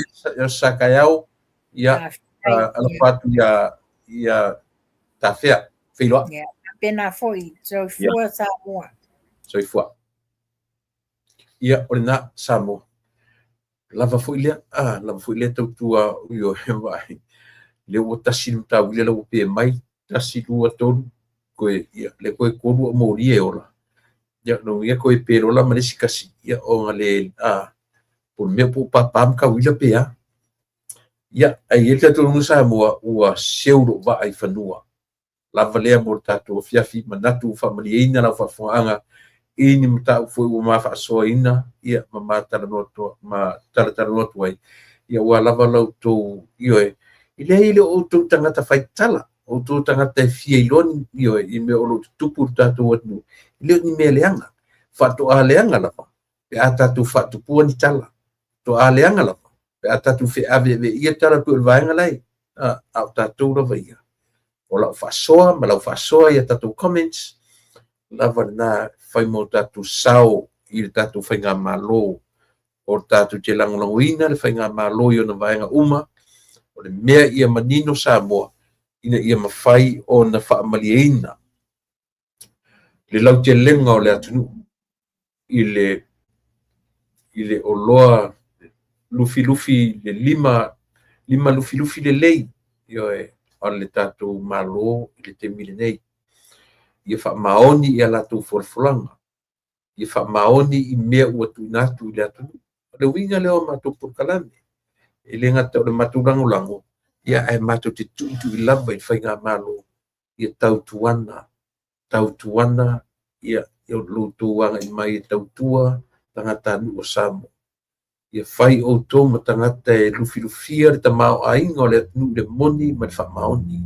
[SPEAKER 1] sa taeao, ia alofa atu ia ia Tafea, feiloai.
[SPEAKER 2] Ia, faapena foi, soifua Samoa.
[SPEAKER 1] Soifua. Ia, o lena, Samoa. Lava foi lea, a, lava foi lea tautua ioe, vaai. Lea ua tasi le mataulia la ua pe mai, tasi, lua, tolu, koe, ia, lea koe tolu a moli e ola. Ia, no ia koe pe lola ma le isi kasi, ia, ona le, a, po o le mea po o papa ma tauila pe a. Ia, ae i ai le talitonuga Samoa, ua seu lou vaa i fanua. Lava lea mo le tatou afiafi, manatu ua faamalieina lau faafofogaaga i ni mataupu foi ua ma faasoaina, ia, ma ma talanoa atu, ma talatalanoa atu ai, ia ua lava la outou, ioe, e leai e le o outou tagata faitala, o outou tagata e fia iloa ni, ioe, i mea o lo o tutupu i le tatou atunuu, e le o ni mea leaga, faatoa leaga lava pe a tatou faatupua ni tala, faatoa leaga lava pe a tatou feaveaveaia tala pei o le vaega la e, a, a o tatou lava ia. O lau faasoa ma lau faasoa i a tatou comments, lava lena fai mo tatou sao i le tatou faigamalo o tatou te lagolagoina le faigamalo i ona vaega uma, o le mea ia manino Samoa ina ia mafai ona faamalieina le lautelega o le atunuu i le i le oloa lufilufi le lima lima lufilufi lelei ioe a le tatou Malo i le taimi lenei. Ia faamaoni i a latou folafolaga, ia faamaoni i mea ua tuuina atu i le atunuu. O le uiga lea o matou polokalame, e le gata o le matou lagolago, ia ae matou te tuitui lava i le faigamalo ia tautuana, tautuana ia lo outou agai mai e tautua tagatanuu o Samoa. Ia fai outou ma tagata e lufilufia le tamaoaiga o le atunuu i le moni ma le faamaoni.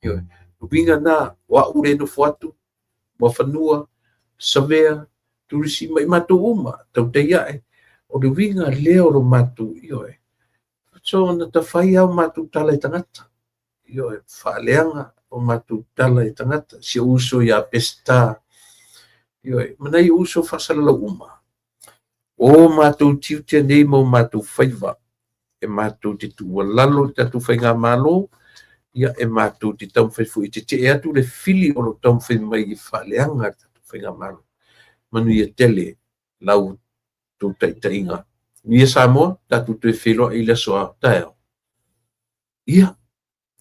[SPEAKER 1] Ioe. O le uiga lena, o au le nofo atu, Muafanua, Savea, Turisi ma i matou uma, tautai ae. O le uiga lea o lo matou, ioe. So, na ta fai lava o matou tala i tagata. Ioe, faaleaga o matou tala i tagata. Si ou uso ia Peseta, ioe, ma nai ou uso faasalalau uma. O matou tiute nei ma o matou faiva, e matou te tuualalo i le tatou faigamalo, ia e matou te taumafai foi e tetee atu le fili o lo o taumafai mai e faaleaga le tatou faigamalo. Manuia tele lau outou taitaiga. Manuia Samoa, tatou toe feiloai i le aso a taeao. Ia,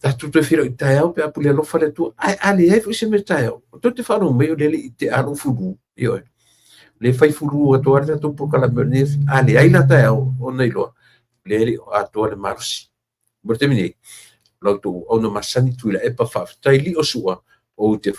[SPEAKER 1] tatou toe feiloai taeao pe a pule alofa le Atua. Ae a leai foi se mea taeao, tou te faalogo mai o lea e le i tea lou fulu. Ioe. O lea e fai fulu atu lava le tatou polokalame o lenei afi. A leai la taeao, ona iloa, o lea e le o atoa le malosi. Mo le taimi nei, o la outou auauna masani Tuilaepa, faafetai Liosua, ou te